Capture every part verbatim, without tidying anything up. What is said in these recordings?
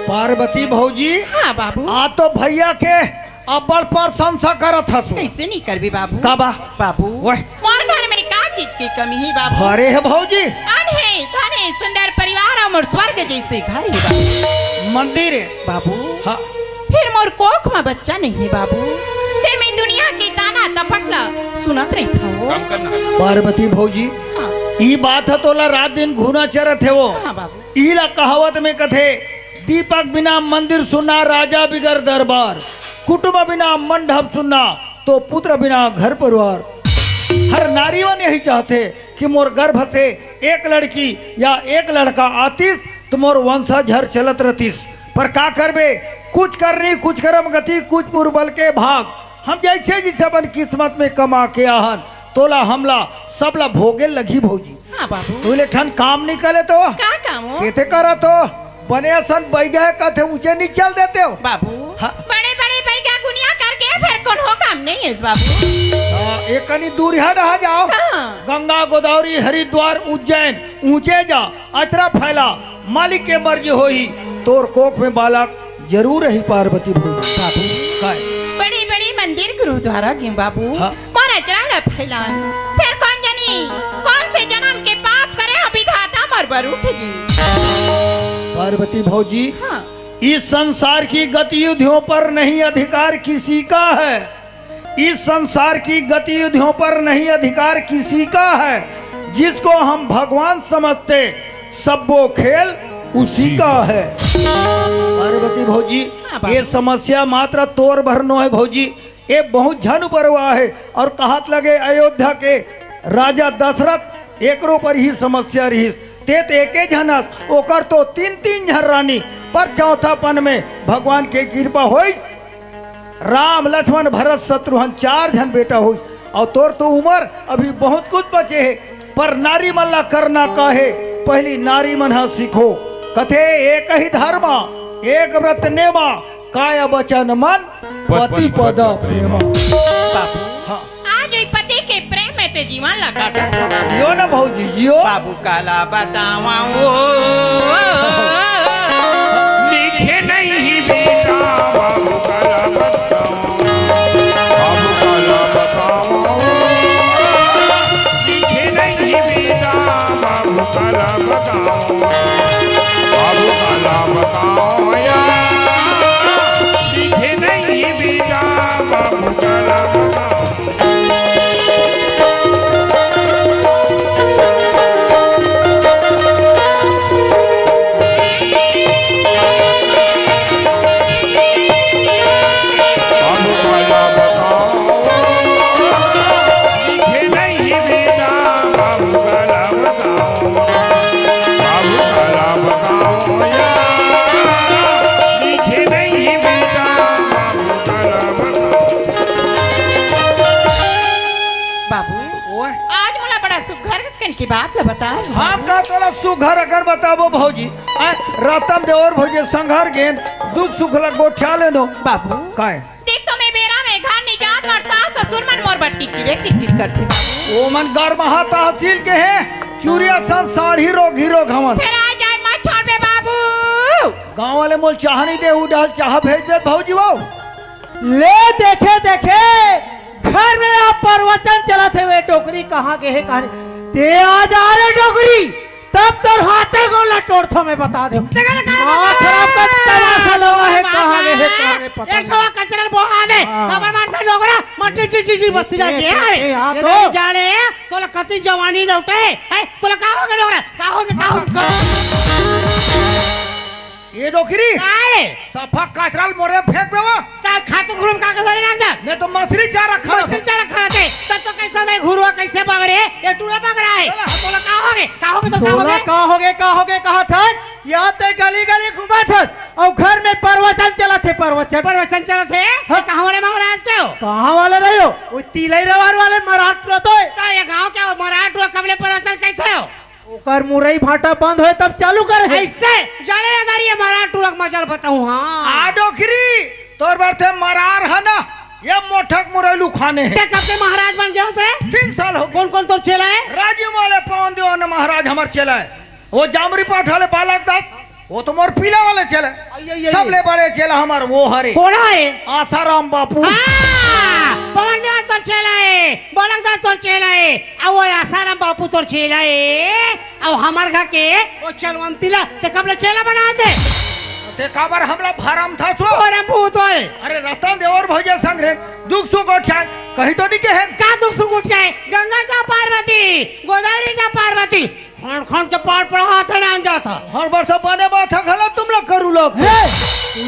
पार्वती भौजी, हाँ बाबू। आ तो भैया के अब्बड़ प्रशंसा करत हस। कैसे नहीं करबी बाबू? का बा? बाबू, ओए। मोर घर में का चीज की कमी है बाबू? अरे हे भौजी। अन हे, धने, सुंदर परिवार अउ मोर स्वर्ग जैसे घर है बाबू। मंदिर है। बाबू। हाँ। फिर मोर कोख में बच्चा नहीं है बाबू। ते मैं दुनिया के ताना तपटला सुनत रही था वो। पार्वती भौजी, हाँ। ई बात ह तोला रात दिन घूना चरत हे वो। हाँ बाबू। ईला कहावत में कथे, दीपक बिना मंदिर सुन्ना, राजा बिगर दरबार, कुटुम बिना मंडप सुन्ना, तो पुत्र बिना घर परिवार। हर नारी मन यही चाहथे कि मोर गर्भ से एक लड़की या एक लड़का आतिस तो मोर वंशाझर चलत रहतिस। पर का करबे, कुछ करनी, कुछ करम गति, कुछ पुरबल के भाग। हम जैसे जैसे अपन किस्मत में कमा के आहन, तोला हमला सबला भोगे लगही भौजी। हाँ बाबू। तू ले ठन काम निकले तो? का काम हो? केते करा तो? बने असन बैगा कथे ऊंचे नीचे चल देते हो। बाबू, हाँ। बड़े बड़े बैगा गुनिया करके फिर कोनो काम नहीं है बाबू। हाँ, एक कनी दूर हट आ जाओ। कहाँ? गंगा, गोदावरी, हरिद्वार, उज्जैन, ऊंचे जा, अचरा फैला, मालिक के मर्जी होही, तोर कोख में बालक जरूर रही पार्वती भौजी। बाबू। काय? बड़ी बड़ी मंदिर गुरुद्वारा गे बाबू। हाँ। मोर अचरा ला फैलान। फिर कौन जानी कौन से जन्म के पाप करे हो विधाता मोर बर उठ गे। पार्वती भौजी, हाँ। इस संसार की गतिविधियों पर नहीं अधिकार किसी का है। इस संसार की गतिविधियों पर नहीं अधिकार किसी का है। जिसको हम भगवान समझते, सब वो खेल उसी का है। पार्वती भौजी, हाँ बाबू। ये समस्या मात्र तोर भर नो है भौजी, ये बहुत झन ऊपर हुआ है। और कहत लगे अयोध्या के राजा दशरथ एकरो पर ही समस्या रहिस। ते तो एके झन अस, ओकर तो तीन तीन झन रानी, पर चौथापन में भगवान के कृपा होइस। राम, लक्ष्मण, भरत, शत्रुघ्न चार झन बेटा होइस। और तोर तो उम्र अभी बहुत कुछ बचे हे, पर नारी मन ला करना का हे, पहली नारी मन हा सीखो। कथे एक ही धर्म, एक व्रत नेमा, काय बचन मन पति पद प्रेमा। बाबू, हाँ। आज ई पति के प्रेम में ते जीवन ला काटत हो बाबू। जियो ना भौजी, जियो। बाबू काला बतावा ओ। लिखे नहीं बेटा बाबू काला बतावा। बाबू काला बतावा ओ। लिखे नहीं बेटा बाबू काला बतावा। बाबू काला बतावा या। लिखे नहीं बेटा बाबू काला बतावा। बाबू, ओए। आज मोला बड़ा सुघर कन की बात ला बता। हम का तोला सुघर अगर बताबो भौजी, आय, रतन देवर भौजी संघर गेन दुख सुख ला गोठिया लेनो। बाबू। काय? देख तो मैं बेरा में घर नहीं जात, मोर सास ससुर मन मोर बर टिकटिरे टिकटिर करथे। ओ मन गरमहा तहसील के हे, चूरिया सन साढ़ी रोग ही रोग हवन। फिर आ जाए मत छोड़बे बाबू। गाँव वाले मोल चाह नहीं दे, उडाल चाह भेज दे भौजी वो। ले देखे देखे घर में आप प्रवचन चलत हे, वे डोकरी कहाँ गे हे, कहाँ नहीं? ते आ जा रे डोकरी, तब तोर हाथे गोड़ ला टोड़थो मैं बता दे। देखा ना, कहाँ दिमाग बता खराब कर, रहा है? तमाशा लगा है, मार कहाँ गे हे, रहा है? कहाँ नहीं पता एक सौ नहीं। कचरा बोहा दे, हाँ। तबर मार से डोकरा, मट्टी टी टी टी बस्ती ए, जाके, ए, अरे, ए, आ ये तो। नहीं जाने, तोला कति जवानी लौटे, है, तोला का हो गे डोकरा, का हो गे, का हो गे? ये डोकरी। का रे? सफा कचरा ल मोरे फेंक देवा। ता खातू खुरुम का कसले मांजा? मैं तो मछली चारा खा मछली चारा खाते। तब तो कैसा नहीं घुरुआ कैसे बगरे? ये टूरा बगरा है। चला। तोला का हो गे? का हो गे तो का हो तोला गे? का हो गे, का हो गे, कहा था? या ते गली गली घूमत हस, अउ घर में प्रवचन चलत हे, प्रवचन। प्रवचन चलत हे? हाँ। कहाँ वाले महाराज के हो? कहाँ वाले रहे हो? वो तिलई रवार वाले मराठ रहते। तो ये गाँव के हो मराठ हुआ, कबले प्रवचन कहते हो? ओकर मुरई भाटा बंद होय तब चालू करे हे। ऐसे जाने लगा रही है, मरार टूरा के मजा ल बताऊं, हाँ। आ डोकरी, तोर बर ते मरार है ना, ये मोठक मुरैलू खाने हे। ते कब के महाराज बन गया हस रे? तीन साल हो गए। कौन कौन तोर चेला हे? राजू वाले पवन दीवान महाराज हमर चेला हे। वो जामरी पाठा ले बालक दास, वो तो मोर पीला वाले चेला हे। आई, आई, आई। सबले बड़े चेला हमर वो हरे। कौन हे? आसाराम बापू। हाँ, पवन दीवान तोर चेला हे, बालक दास तोर चेला हे, अउ वो आसाराम बापू तोर चेला हे। अउ हमर घर के वो चलवंती ला ते कब ले चेला बना दे? ते काबर हमला भरम था सो? अरे भूत होय। अरे रतन देवर भौजे संग रे, दुख सुख गोठियान, कहीं तो नहीं कहेन। का दुख सुख गोठियाए? गंगा जा पार्वती, गोदावरी जा पार्वती, खन खन के पार पड़ा हाथ नान जाता। हर बार सब बने बात है, गलत तुम लोग करू लोग। हे,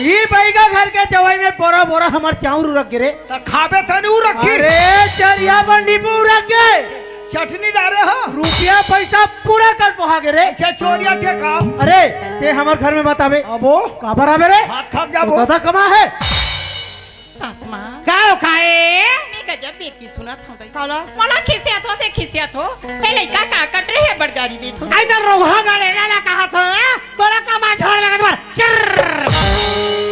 ई बैगा घर के जवाई में बोरा बोरा हमर चाउर रख गिरे। त खाबे तनी उ रखी। अरे, चरिया बंडी में उ रख गए। चटनी डारे हो। रुपया पैसा पूरा कर पोहा गे रे। अच्छा, चोरिया ठेका। अरे, ते हमर घर में बताबे। अबो। काबर आबे रे? हाथ खाक जाबो। तो दादा कमा है। सास माँ। का हो खाए? मैं गजब बेटी सुनत हूँ दाई। काला? मोला खिसियात हो, ते खिसियात हो। ए लइका का कट रहे है बड़गारी देत हो। आई तो रोहा गाले लाला कहा था, तोरा का माझार लगत बार। चर्र।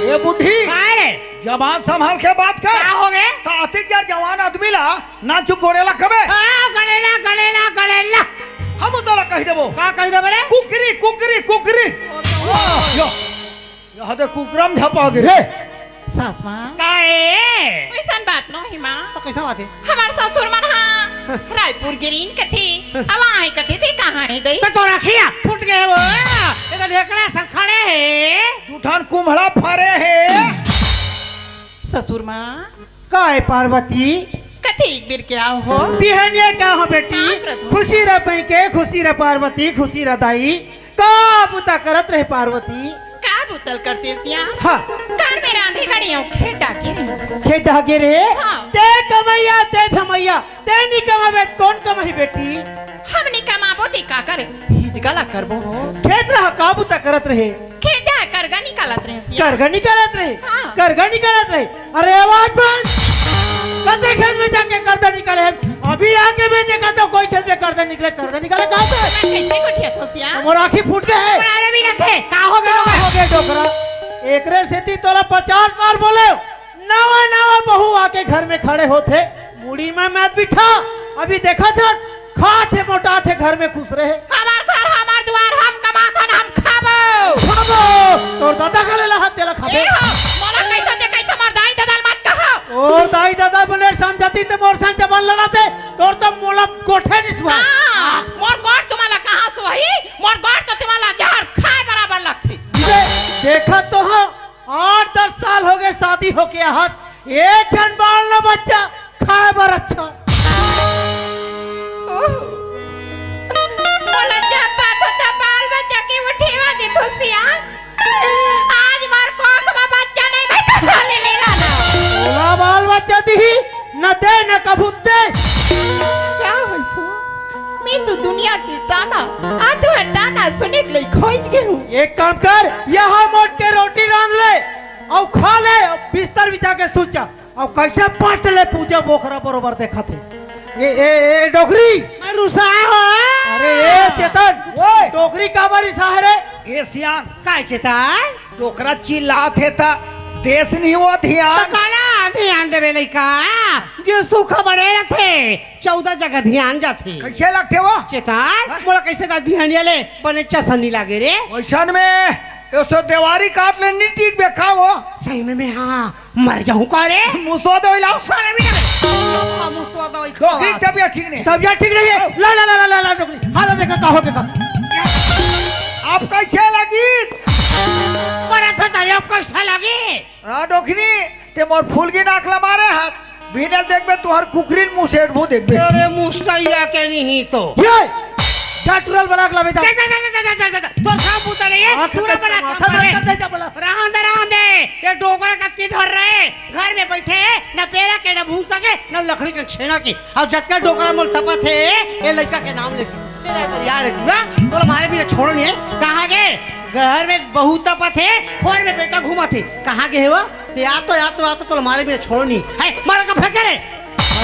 ए बुढ़ी। काय रे? जबान संभाल के बात कर। का हो गे? तातिक यार जवान आदमी ला नाचू गोड़ेला कबे? आ, गड़ेला, गड़ेला, गड़ेला। हम तोला कह देबो। का कह देबे रे? कुकरी, कुकरी, कुकरी। वाह, यो। यह दे कुकरम झपा गे रे। सास माँ। का रे? ऐसन बात नो ही माँ। तो कैसा बात है? हमार ससुर मन हा रायपुर गिरीन कथे। अब आए कथे ते कहाँ है दई? तो तोरा खिया फूट गए वो। ये तो ढेकरा संग खड़े है। दुठान कुम्हड़ा फरे है। ससुर माँ। का है पार्वती? कथी एक बेर के आओ हो? बिहनिया का हो बेटी? हाँ, प्रभु। खुशी रह पई के, खुशी रह पार्वती, खुशी रह दाई। का बुता करत रहे पार्वती? का बुतल करते सिया? हाँ। घर में रांधे गड़ियों खेत डाके रहे। खेत डाके रहे? हाँ। ते कमैया, ते धमैया, ते नी कमाबे, कौन कमाही बेटी? हम नी कमाबो ते का करे? हिजगला करबो हो। खेत रहा का बुता करत रहे? खेत डा करगा निकालत रहे सिया। करगा निकालत रहे? हाँ। करगा निकालत रहे? अरे आवाज बंद। कते खेत में जाके करदा निकाले है? अभी आके मैं देखा तो कोई खेत में करदा निकले, करदा निकाले कहाँ से? मैं कैसे गोठिया थो सिया? मोर आँखी फूट गए है। अरे भी रखे, का हो गया? का हो गया डोकरा? एकरे सेती तोला पचास बार बोले, नवा नवा बहू आके घर में खड़े होथे, मुड़ी में मत बिठा। अभी देखा था, खाथे मोटाथे घर में खुश रहे। हमार घर, हमार दुआर, हम कमाथन, हम खाबो। खाबो। तोर दादा गले ला हाथ तेला खाबे। ए हो, मोला कैसा जे कैसा मोर दाई दादा मत कहो। तोर दाई दादा बने समझती ते मोर संग जबान लड़ाते, तोर तो मोला कोठे निसवा। हाँ, मोर गोड़ तुम्हारा कहाँ सोही? मोर गोड़ तो तुम्हारा जहर खाए बराबर लगथे। दे-, देखा तो हाँ, आठ दस साल हो गए शादी होके आहस, एक झन बाल न बच्चा खाए बर अच्छा। ओह, मोला जब बात होता बाल बच्चा के उठेवा देथो सियान। आज मार कोख में बच्चा नहीं, मैं कहाँ ले ले लाना? ओला बाल बच्चा दिही, न दे न कभू दे। का होइस? मैं तो दुनिया के ताना, आ तुहर ताना सुने के लिए खोज के हूँ। एक काम कर, यहाँ मोट के रोटी रांध ले, अउ खा ले, अउ बिस्तर बिछा के सो जा। अउ कैसे पट ले पूजा बोखरा बरोबर देखत हे। ए, ए, ए, डोकरी। मैं रुसा हो। अरे, ए, चेतन। ओए। डोकरी काबर रिसा हे रे? ए, सियान। काय चेतन? डोकरा चिल्लात हे त देस नहीं हुआ ध्यान। त काला ध्यान देवे लइका? जो सुख बड़े रथे, चौदह जगह ध्यान जाथे। कैसे लगथे वो? चेतन, हाँ? मोला कैसे दाद बिहानिया ले बने चसन नहीं लागे रे? वैसन में, ये सो देवारी काट ले नहीं ठीक बे का वो? सही में मैं हाँ, मर जाऊं का रे? मुसवा दवाई लाओ। सारे भी ना। मुसवा दवाई खा। डोकरी तबियत ठीक नहीं। तबियत ठीक नहीं है। ला, ला, ला, ला, ला, ला, डोकरी। हाँ, ला देखा, का हो गया, का? आप कैसे लगी? मरा था, तबियत कैसे लगी? हाँ, डोकरी, ते मोर फुलगी नाक ला मारे हाथ। बिनल देखबे, तुहर कुकरीन मुसेट भू देखबे। अरे, मुस्टैया के नहीं तो। ये! जा टुरल बलाक लाबे जा। जा, जा, जा। तोर काम पूछा नहीं है, आँख पूरा में बना तमाशा कर दे। रहन दे, रहन दे। ये डोकरा कत्ती धर रहे, घर में बैठे, न पेरा के, न भूसा के, न लकड़ी के छेना के। अब जतका डोकरा मोल तपत है, ये लइका के नाम लेके। तेरा इधर यार है, टुरा, तोला मारे बिना छोड़ो नहीं है। कहाँ गए? घर में बहू तपत है, खोर में बेटा घूमत है। कहाँ गए हो? ते आ तो, आ तो, आ तो, तोला मारे बिना छोड़ो नहीं है। मार का फेंके रे।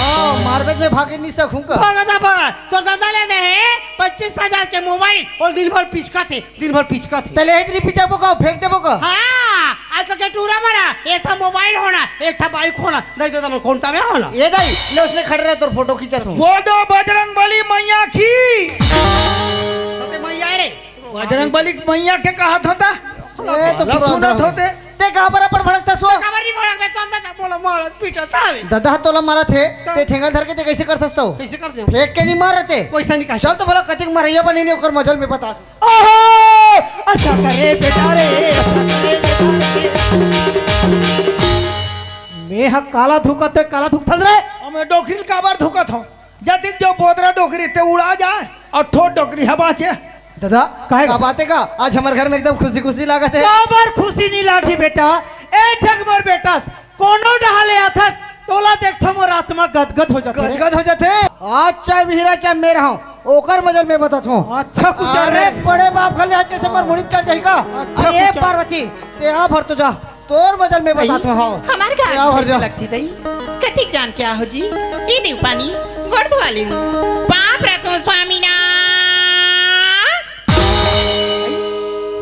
ओ, मारबे त मैं भागे नहीं सकूं का? भगत भगत, तोर दादा ले दे हे पच्चीस हजार के मोबाइल अउ दिन भर पिचकत हे, दिन भर पिचकत हे। तले हेतरी पिचाबो का, फेंक देबो का? हाँ, आज के टूरा मारा, एक ठा मोबाइल होना, एक ठा बाइक होना, नहीं तो तुम कोंटा में होना। ए दाई, ले उसने खड़े रहे, तोर फोटो खींचा तू। बोल दो बजरंग बली मैया की। तो ते मैया रे। बजरंग बली मैया के कहा था? ए, तो ला पूरा सुनत अंदर होते। ते काबर अपन भड़कता सो? काबर नहीं भड़क बे, तो अंदर बोला मारत पीटत आवे। दादा तोला मारत हे, तो? ते ठेंगा धर के ते कैसे करथस तो? कैसे कर दे? फेंक के नहीं मारत हे। पैसा नहीं कहा। चल तो बोला कतिक मारैया बनी नहीं ओकर मजल में बता। ओहो! अच्छा करे बेटा रे, अच्छा करे बेटा रे। मैं ह काला धुकत हे, काला धुकथस रे? अमे डोकरी ल काबर धुकत हो? जतिक जो बोदरा डोकरी ते उड़ा जाए अउ ठोट डोकरी ह बाँचे। दादा, काहे का गा? बात हे का? आज हमर घर में एकदम खुशी खुशी लागत हे। काबर खुशी नहीं लागी बेटा? ए जग मोर बेटस, कोनो डहा ले आथस, तोला देखथो मोर आत्मा गदगद हो जाथे रे। गदगद हो जाथे। आज चाहे विहिरा चाहे मैं रहूं, ओकर मजल में बतात हूं। अच्छा कुचार अरे रे। बड़े बाप घर ले आज कैसे मर मुड़ी चढ़ जाही का? अच्छा अरे कुचार। पार्वती, ते आ भर तो जा, तोर मजल में बतात हूं। हाँ। हमार गाल क्या भर कैसे जा? लगती दई? कतिक जान क्या हो जी? ये देव पानी, गोड़ धोवा ले हूँ। पाप रतो स्वामी ना।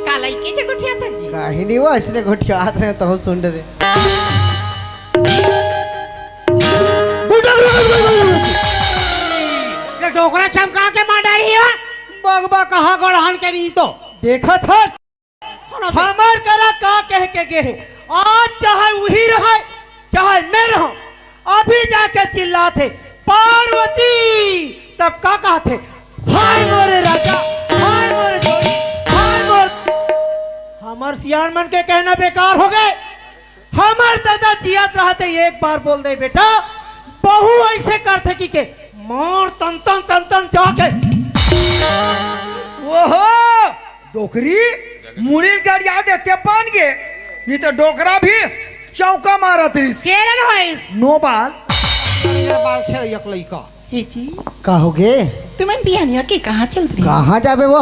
काला इके जे गोठिया था जी। काहे नहीं वो ऐसने गोठियात रहे तो सुन रे। ये डोकरा चमका के मार डारी है। बगबा कहा गढ़हन के नहीं तो। देखत हस? हमर करा का कह के गे हे? आज चाहे उही रहे, चाहे मैं रहूं, अभी जाके चिल्लात हे, "पार्वती!" तब का कहत हे, "हाय मोरे राजा, हाय मोरे जोड़ी, हाय मोर।" हमर सियान मन के कहना बेकार हो गे। हमर दादा जियत रहते एक बार बोल दे, "बेटा, बहू ऐसे करथे कि के मार तन तन तन तन जाके।" ओहो, डोकरी मुड़ी ल गड़िया देते बन गे, नहीं तो डोकरा भी चौका मारत रहिस। केरन होइस? नो बाल। बाल खेल एक लइका। हे जी। का हो गे? तुमन बिहानिया के कहाँ चल रही? कहाँ जाबे वो?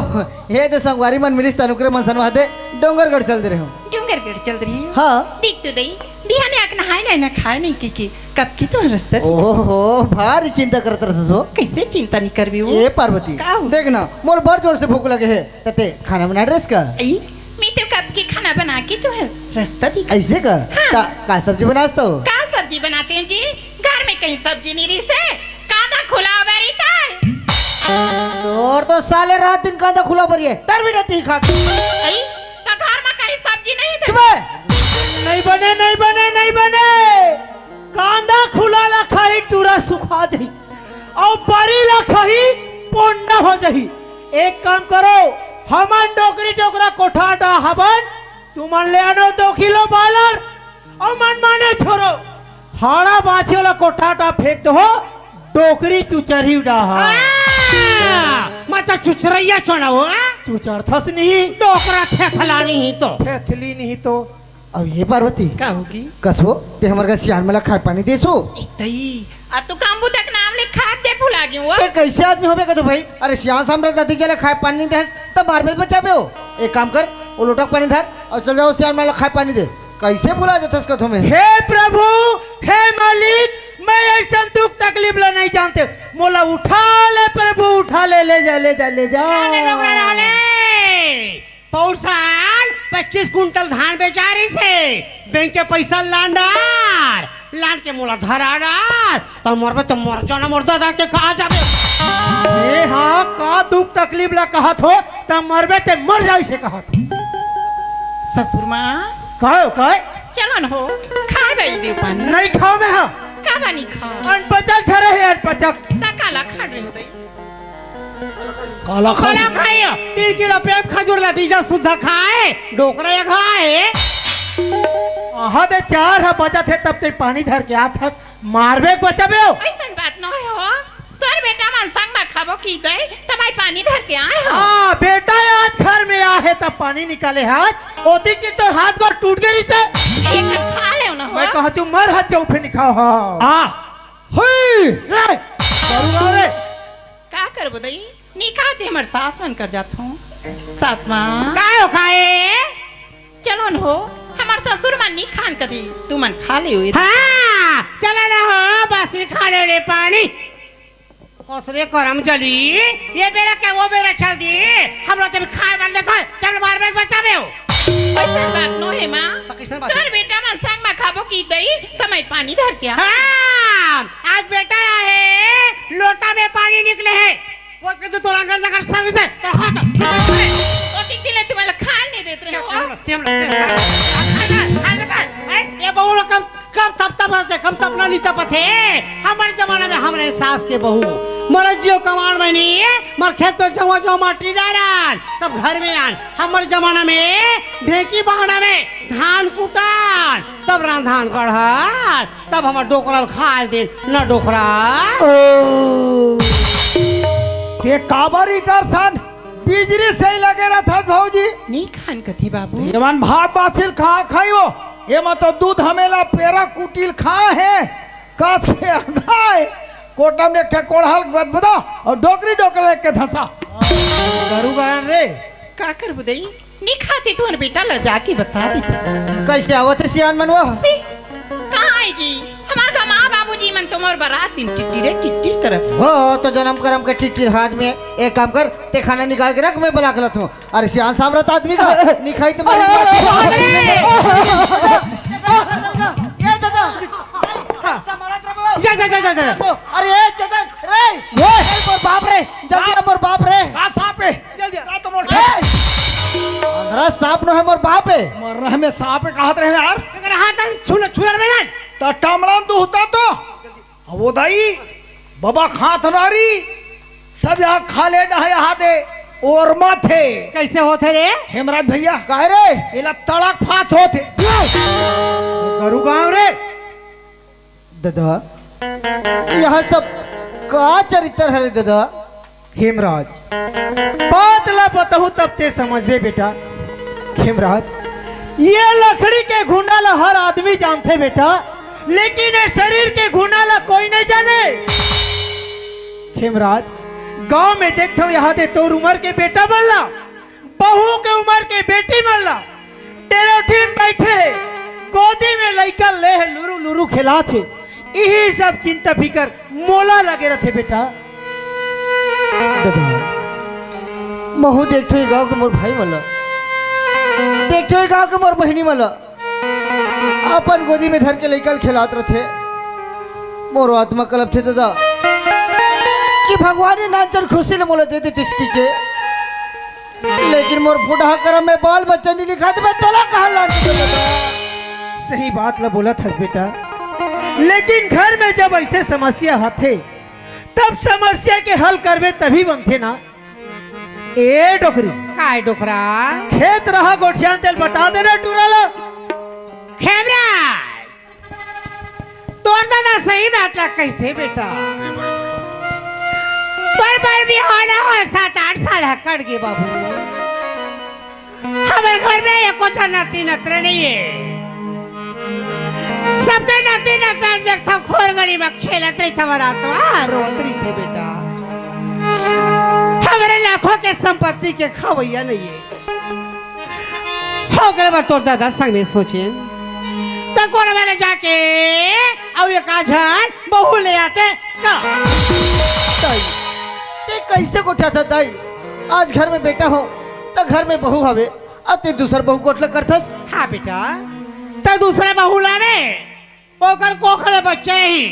हे दे संगवारी मन मिलिस तनुकरे मन सनवा दे डोंगरगढ़ चल दे रहे हो। डोंगरगढ़ चल रही हो? हाँ। देख तो दई, बिहानिया के नहाए नहीं ना खाए नहीं के, के कब की तो रस्ता थी। ओहो, भारी चिंता करत रहत हो। कैसे चिंता नहीं करबी वो? ए पार्वती, का हो? देख ना, मोर बड़ जोर से भूख लगे हे, त ते खाना बना रहे का? आई, मैं तो कब की खाना बना के तो है रस्ता थी। ऐसे का? हाँ। का, का सब्जी बनास तो? का सब्जी बनाते हैं जी? घर में कहीं सब्जी नहीं रही से, कांदा खुला बरी था। तोर तो साले रात दिन कांदा खुला बरी है, डर भी रहती खात। आई, तो घर में कहीं सब्जी नहीं थी। चुप है। नहीं बने, नहीं बने, नहीं बने। कांदा खुला ला खाही टूरा सुखा जाही, अउ बरी ला खाही पोंडा हो जाही। एक काम करो, हमन डोकरी डोकरा कोठा डा हबन, तुमन ले आनो दो किलो बालर, अउ मन माने छोरो, हाड़ा बाछी वाला कोठाटा फेंक दो हो, डोकरी चुचरही उड़ा हा। आ, मैं तो चुचरैया चोना हो, आ? चुचरथस नहीं। डोकरा थेथला नहीं तो। थेथली नहीं तो। अब ये पार्वती। का होगी? कसो, ते हमर का सियान मला खाए पानी देसो। इतई, आ तू कामबू तक नाम ले खाद दे भुला गयो, आ? ते कैसे आदमी होबे कतो भाई? अरे सियान सामने दादी के लिए खाए पानी नहीं देस, तब मार में बचाबे हो। एक काम कर, वो लोटा पानी धर, अउ चल जाओ, सियान मला खाए पानी दे। कैसे भुला जथस कथो में? हे प्रभु, हे मालिक, मैं ऐसन दुख तकलीफ ला नहीं जानते। मोला उठा ले प्रभु, उठा ले, ले जा, ले जा, ले जा। रहले डोकरा, रहले। पौर साल पच्चीस कुंटल धान बेचा रहिसे, बैंक के पैसा लान डार। लान के मोला धरा डार, त मरबे त मर जाना, मोर दादा के कहा जाबे। ए हाँ, का दुख तकलीफ ला कहत हो, त मरबे ते मर जाई से कहत हो। ससुर माँ। काय हो, काय? चलो न हो, खाए भाई देव पानी। नहीं खाओ मैं हाँ। का बानी खाओ? अनपचक धरे है, अनपचक। त काला खा रहे हो दई? काला खाई। काला खाई। तीन किलो पेम खजूर ला बीजा सुद्धा खाए, डोकरा या खाए। आहा दे चार ह बचत हे, तब ते पानी धर के आत हस, मारबे के बचाबे हो। ऐसन बात न होय हो, तोर बेटा मन संग में खाबो की गए, त मैं पानी धर के आए हो। हाँ, बेटा आज घर में आ हे, तब पानी निकाले हाथ, ओती की तोर हाथ गोड़ टूट गई से। एक खा ले न हो। मैं कहा चू मर हाथ जाऊ फिर निखाओ हा। आ। हुई। रे, करुआ रे। का करबो दई? नहीं खाते हमर सास मन कर जात हूँ। सास माँ। काय हो खाए? चलो न हो, हमर ससुर मन नी खान कदी, तुमन खा लेव। हाँ, चला ना हो, बासी खा ले रे पानी। कसरे करम जली, ये बेरा के वो बेरा चल दी। हम लोग तभी खाए वाले देखो, जब मार में बचावे हो। वैसे बात नो हे माँ। तो किसने बात? तोर बेटा मन संग में खाबो की दई, त मैं पानी धर के आ। हाँ, आज बेटा आए हे, लोटा में पानी निकले हे। वो के तू तोरा अंदर जाकर संग से, तो हाथ। वो तीन दिन ले तुम्हारा खान नहीं देते रहे हो। तेमला, तेमला, तेमला। खाना, खाना, खाना। ए, ये बहू लोग कम, कम तप तप होते, कम तप ना नहीं तपत हे। हमारे जमाना में हमारे सास के बहू, मोर जियो कमाड़ में नहीं, मोर खेत में जवा जवा माटी डारन, तब घर में आन। हमारे जमाना में ढेंकी बहाना में धान कुटान, तब रांधान गढ़न, तब हमर डोकरा ल खाए दे, न डोकरा। ओ, ते काबर इकर सन बिजरी से ही लगे रहत हस भौजी? नी खान कथी बाबू। एमन भात बासी ल कहाँ खाई हो? एमन तो दूध हमेला पेरा कुटी ल खाए हे। कस के अघाए, कोटा में के कोड़हल गदबदा अउ डोकरी डोकरा एक के धसा। गरू गायन रे। का करबू दई? नी खाती तुहर बेटा ल जाके बता दी। कैसे आवत हे सियान मनवा? सी, कहाँ है जी? हमार का माँ बाबूजी मन तो मोर बरात दिन टिट्टी रे टिट्टी करत। हो, तो जन्म करम के टिट्टी हाथ में। एक काम कर, ते खाना निकाल के रख, मैं बला के लात हूँ। अरे सियान सामरत आदमी का, नी खाई तो मरी। अरे, ये दादा। जा, जा, जा, जा, जा। अरे, ए, चेतन, रे। ओए। ए, मोर बाप रे, जल्दी आ, मोर बाप रे। का सांप हे? जल्दी आ। का तो मोर ए! अंधरा सांप न हे, मोर बाप हे। मर रहे में सांप हे, कहत रहे यार। अगर हाथ छूना, छूना रे। त टमड़न दुहता तो। अब वो दाई, बबा खात नारी, सब यहाँ खा ले ना है, यहाँ दे, और मत हे। कैसे होथे रे? हेमराज भैया। काहे रे? एला तड़क फास होथे। गरू गांव रे। दादा, यह सब का चरित्र हरे दादा? खेमराज, बात ला बताहूं तब ते समझबे बेटा। खेमराज, ये लकड़ी के घुना ला हर आदमी जानथे बेटा, लेकिन ये शरीर के घुना ला कोई नहीं जाने। खेमराज, गांव में देखथव यहाँ दे तोर उमर के बेटा मन ला, बहू के उमर के बेटी मन ला टेरोठी में बैठे हे, गोदी में लइका ले हे, लुरु लुरु खेलात हे। इही सब चिंता फिकर मोला लगे रथे बेटा। दादा, महू देखथो ये गांव के मोर भाई मन ला, देखथो ये गांव के मोर बहिनी मन ला, अपन गोदी में धर के लइका ल खेलात रथे। मोरो आत्मा कलपथे दादा कि भगवान ये नानचन खुशी ले मोला दे देतिस कहिके। लेकिन मोर फुटहा करम में बाल बच्चा नहीं लिखा, तो मैं तोला कहाँ लान के दादा? सही बात ला बोलत हस बेटा, लेकिन घर में जब ऐसे समस्या आथे, तब समस्या के हल करबे तभी बनथे ना। ए डोकरी। काय डोकरा? खेत रहा गोठियान तेल बता देना टूरा ला। खेमरा, तोर दादा सही बात ला कहिथे बेटा। तोर बर बिहाव ना होय, सात आठ साल ह कट गे बाबू। हमर घर में एको झन नाती नतरे नहीं हे। सबके नाती नतरा देखथव, खोर गली में खेलत रहिथे, रात रोत रहिथे बेटा। हमरे लाखों के संपत्ति के खवैया नहीं हे। ओकरे बर तोर दादा संग में सोचे, त कोन वाले जाके अउ एक आध झन बहू ले आते का? दाई, ते कैसे गोठियाथस दाई? आज घर में बेटा हो, त घर में बहू हवे, अउ ते दूसर बहू गोठ ल करथस? हाँ बेटा, त दूसरा बहू लावे, ओकर कोख ले बच्चा ही।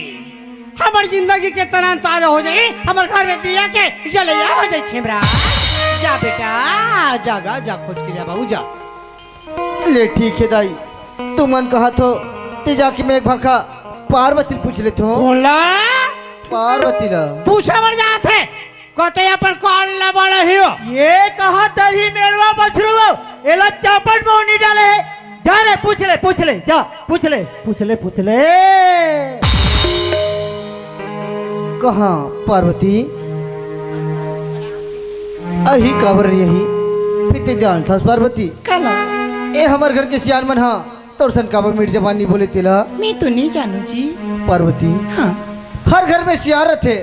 हमर जिंदगी के तरह तार हो जाई, हमर घर में दिया के जलैया हो जाई खेमरा। जा बेटा, जा गा, जा खोज के लिया बाबू, जा। ले ठीक हे दाई, तुमन कहत हो, ते जाके मैं एक भाखा पार्वती ल पूछ लेथों। बोला। पार्वती ला। पूछे बर जात हे, कते अपन कान ला बड़ा हियो। ये कहा तरही मेड़वा बछरुआ, एला चापट में नहीं डाले हे। जा रे, पूछ ले, पूछ ले, जा, पूछ ले, पूछ ले, पूछ ले। कहाँ पार्वती? अही काबर नहीं अही? फिर ते जानथस पार्वती? काला? ए हमर घर के सियान मन हा तोर सन काबर मीठ जबान नहीं बोले तेला? मैं तो नहीं जानू जी। पार्वती, हाँ। हर घर में सियान रथे,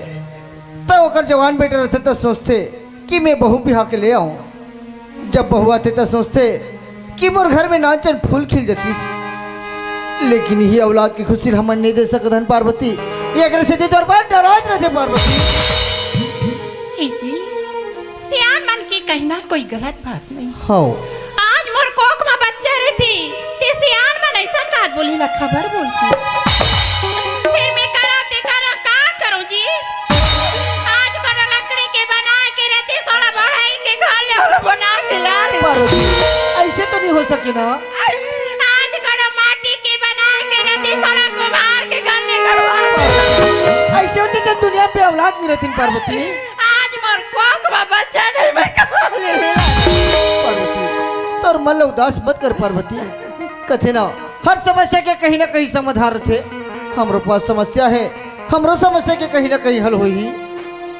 त ओकर जवान बेटा रथे त सोचथे कि मैं बहू बिहा के ले आऊं। जब बहू आथे त सोचथे कि मोर घर में नानचन फूल खिल जतिस, लेकिन इही औलाद के खुशी ल हमन नइ दे सकत हन पार्वती। एकरे सेती तोर बर नाराज रथे पार्वती। ए जी, सियान मन के कहना कोई गलत बात नहीं। हव। आज मोर कोख म बच्चा रहितिस, ते सियान मन अइसन बात बोले ला खबर बोलतिस। फेर मैं करों ते करों, का करों जी? आज कोनो लकड़ी के बना के रहितिस, ओला बढ़ई के घर ले ओला बना के ला ले। पार्वती, अइसे तो नइ हो सके ना। आज कोनो माटी के बना के रहितिस, ओला कुम्हार के घर ले गड़वा। अइसे होतिस त दुनिया पे औलाद नइ रहितिस पार्वती। आज मोर कोख म बच्चा नहीं, मैं कहाँ ले लेहूं? पार्वती, तोर मन ल उदास मत कर पार्वती। कथे ना, हर समस्या के कहीं ना कहीं समाधान रथे। हमरो पास समस्या हे, हमरो समस्या के कहीं ना कहीं हल होही।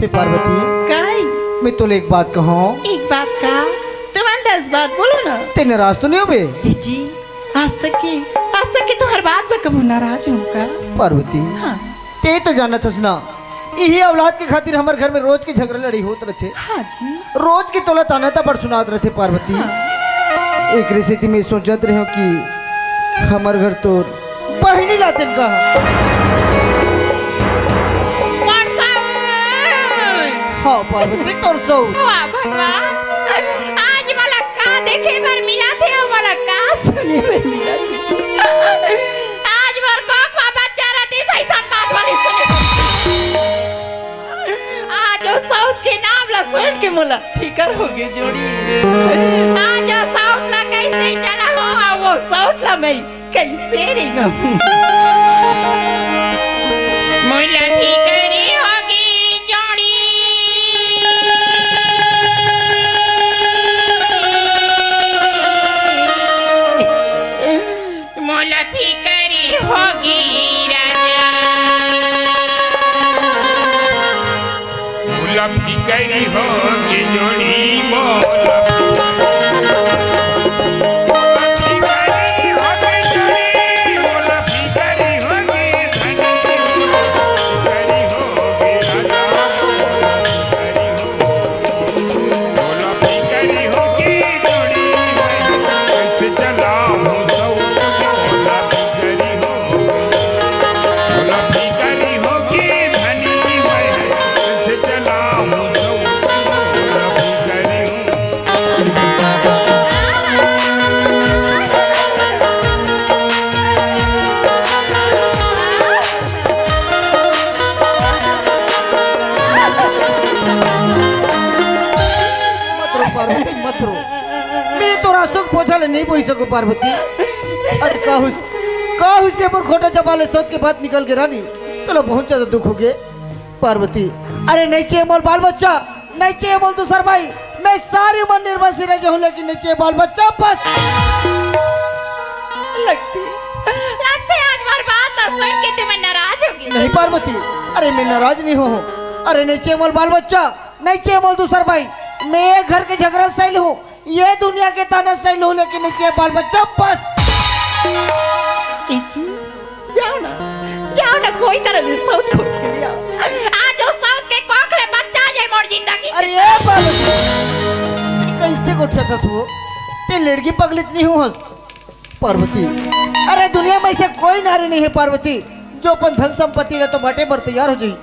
हे पार्वती, काई? मैं तोले एक बात कहूं। एक बात का? तुमन दस बात बोलो ना। ते नाराज तो नइ होबे? ए जी, आज तक के, आज तक के तुम्हार बात में कभू नाराज हों का? पार्वती, हाँ। ते तो जानत हस ना, इही औलाद के खातिर हमर घर में रोज के झगड़ा लड़ई होत रथे। हाँ जी। रोज के तोला ताना तपड़ सुनात रथे पार्वती। हाँ। एकरे सेती मैं सोचत रहेंव कि हमर घर तोर बहिनी लातेन का। मोर सौत। हाँ पार्वती, तोर सौत। वाह भगवान, आज मोला का देखे बर मिलत हे अउ मोला का सुने बर मिलत हे। आज मोर कोख म बच्चा रहितिस, अइसन बात वाली सुने। आज ओ सौत के नाम ला सुन के मोला फिकर होगे जोड़ी। आज ओ सौत ला कइसे चलाहूं, अउ ओ सौत ला मैं कइसे रेंगाहूं? मोला फिकर होगे जोड़ी। मोला फिकर होगे राजा। मोला फिकर होगे जोड़ी, मोला फिकर होगे जोड़ी, मोला फिकर होगे धनी, मोला फिकर होगे राजा, मोला फिकर होगे। मत रो पार्वती, मत रो। मैं तोर आंसू के पोछा ले नइ पोंछ सकंव पार्वती। अरे का होइस, का होइस, ये मोर खोटा जबान ले सौत के बात निकल गे रानी। चलो, बहुत ज्यादा दुख होगे पार्वती। अरे नइ चाही मोला बाल बच्चा, नइ चाही मोला दूसर भाई। मैं सारी उमर निर्वंशी रह जाहूं, लेकिन नइ चाही बाल बच्चा बस। लगथे, लगथे आज मोर बात ला सुन के तुमन नाराज होगे। नहीं पार्वती, अरे मैं नाराज नइ हों। अरे नइ चाही मोला बाल बच्चा, नइ चाही मोला दूसर भाई। मैं ये घर के झगरा सहि लूं, ये दुनिया के ताना सहि लूं, लेकिन नइ चाही बाल बच्चा बस। ए जी, जाओ ना, जाओ ना, कोई तरह ले सौत खोज के ले आओ। आज ओ सौत के कोख ले बच्चा आ जाए मोर जिंदगी के। अरे ए पार्वती, ते कइसे गोठियाथस वो? ते लेड़गी पगली त नइ होहस पार्वती। अरे दुनिया में अइसे कोई नारी नइ हे पार्वती, जो अपन धन संपत्ति ला तो बांटे बर तैयार हो जाही,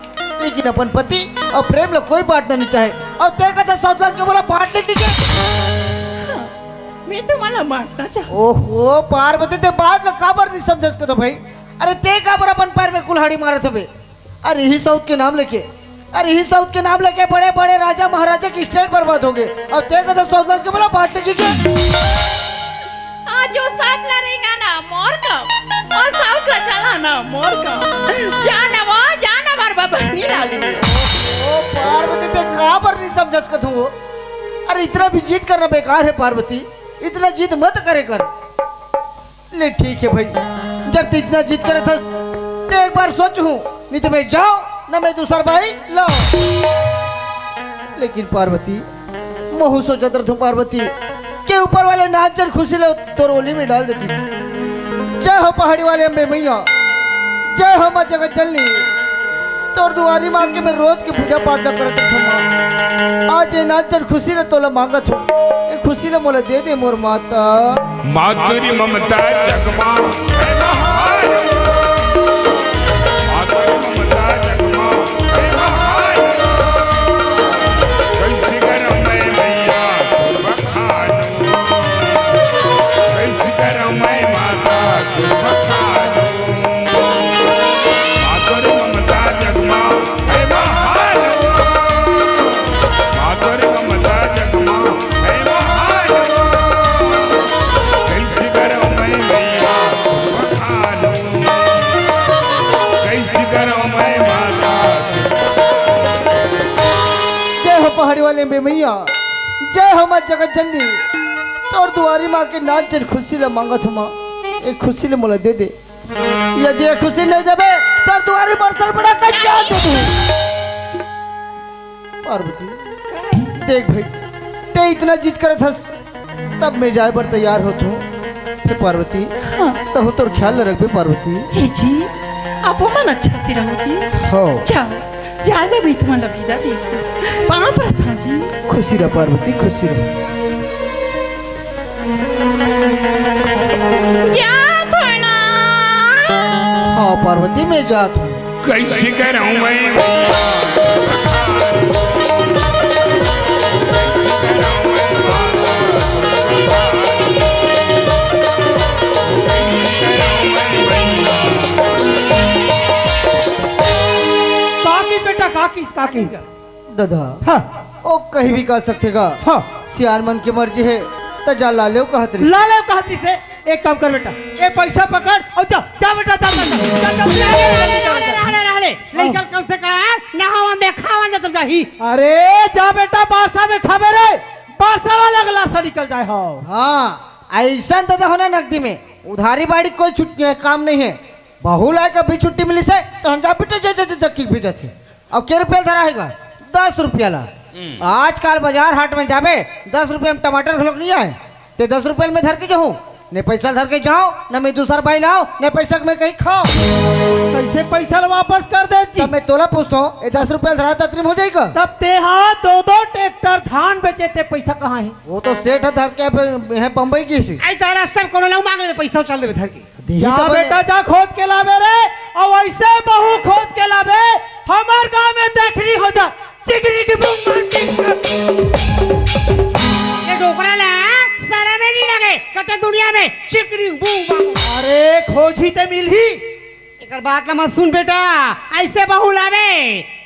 लेकिन अपन पति अउ प्रेम ला कोई बांटना नइ चाहे। अउ ते कथस सौतलाल के मोला बांट ले कहिके। मैं तो मोला बांटना चाहूं। ओहो पार्वती, ते बात ला काबर नइ समझस कथों भाई? अरे ते काबर अपन पैर में कुल्हाड़ी मारत हवे? अरे इही सौत के नाम लेके, अरे इही सौत के नाम लेके बड़े-बड़े राजा महाराजा के state बर्बाद होगे। अउ ते कथस सौतलाल के मोला बांट ले कहिके। आज ओ सौत ला रेंगाना मोर काम, ओ सौत ला चलाना मोर काम। जाना वो, जाना मोर बहिनी लाली। ओ पार्वती, ते काबर नइ समझस कथों वो? अरे इतना भी जिद करना बेकार हे पार्वती, इतना जिद मत करे कर। ले ठीक हे भाई, जब ते इतना जिद करत हस, ते एक बार सोचहूं, नइ ते मैं जाओं, न मैं दूसर भाई लाओं। लेकिन पार्वती, महूं सोचत रथों पार्वती, के ऊपर वाले नानचन खुशी ल तोर ओली में डाल देतिस। जय हो पहाड़ी वाले अम्बे मैया, जय हो मां जगत जननी, तोर दुआरी मां के मैं रोज के पूजा पाठ ल करत रथों मां। आज ये नानचन खुशी ल तोला मांगत हों, ये खुशी ल मोला दे दे मोर माता। मातुरी ममता जगमा, हे महान। मातुरी ममता जगमा, हे महान। कैसे करम मैं मैया बखानू, कैसे करम मैं माता बखानू। मातुरी ममता जगमा, हे महान। मातुरी ममता जगमा, हे महान। कैसे करम मैं मैया बखानू, कैसे करम मैं माता। जय हो पहाड़ी वाले बे मैया, जय हो माँ जगत जननी। तोर दुआरी माँ के नाच जन खुशी ल मांगत हो माँ, एक खुशी ल मोला दे दे। यदि ये खुशी नहीं देबे, तोर दुआरी बरतन बड़ा कच्चा दे दे। पार्वती, देख भाई, ते इतना जिद करत हस, तब मैं जाए बर तैयार होत हूँ। हे पार्वती, हाँ। तहु तोर ख्याल रखबे पार्वती। हे जी, आप मन अच्छा से रहो जी। हो। जाओ, जाए मैं भी तुम्हारा विदा दे। पाँव परत हूँ जी। खुशी रह पार्वती, खुशी रह। जात हो ना। हाँ पार्वती, मैं जात हूँ। कैसे करूँ मैं? काकिस बेटा, काकिस, काकिस। ददा, हाँ। ओ कहीं भी कह सकथे गा। हाँ। सियान मन के मर्जी हे, त जा लालेव कहत रहिस। लालेव कहत रहिस हे। एक काम कर बेटा, ए पैसा पकड़ अउ जा, जा बेटा, जा, जा, जा, जा, जा, जा, जा, जा, जा। रहले, रहले, रहले। हाँ। लइका ल कम से कम नहावन दे, खावन दे, तब जाही। अरे जा बेटा, बासा में खाबे रे, बासा वाला गलासा निकल जाए हो। हाँ, अइसन ददा होना नकदी में, उधारी बाड़ी कोई छुट-, काम नहीं हे। बहू लाए कभी छुट्टी मिलिस हे, त हम जा बेटा, जा, जा, जा, जा, किक भी जाथे। अउ के रुपया ल धरा हे गा? दस रुपया ला। हम्म। आजकल बाजार हाट में जाबे, दस रुपया में टमाटर घलोक नहीं आए। ते दस रुपया में धर के जाहूँ, ने पैसा धर के जाओ, न मैं दूसर बाई लाओ, ने पैसा के मैं कहीं खाओ। कैसे पैसा ला वापस कर दे जी? तब मैं तोला पूछता हूँ, ये दस रुपया धरा ततरी में हो जाएगा? तब ते हाँ दो दो ट्रैक्टर धान बेचे, ते पैसा कहाँ है? वो तो सेठ धर के ब-, है बम्बई की सी। आई तो रास्ता में कोनो ला मांग ले, पैसा चल देबे धर के। देही जा तो बने। बेटा, जा खोज के लाबे रे, अउ ऐसे बहू खोज के लाबे, हमर गांव में देखनी हो जा, चिकनी की बूम मार, चिकनी। ये डोकरा ला शरम ही नहीं लगे, कहते दुनिया में चिकनी बूम मार। अरे खोजी ते मिलही। एकर बात ला मत सुन बेटा, ऐसे बहू लाबे,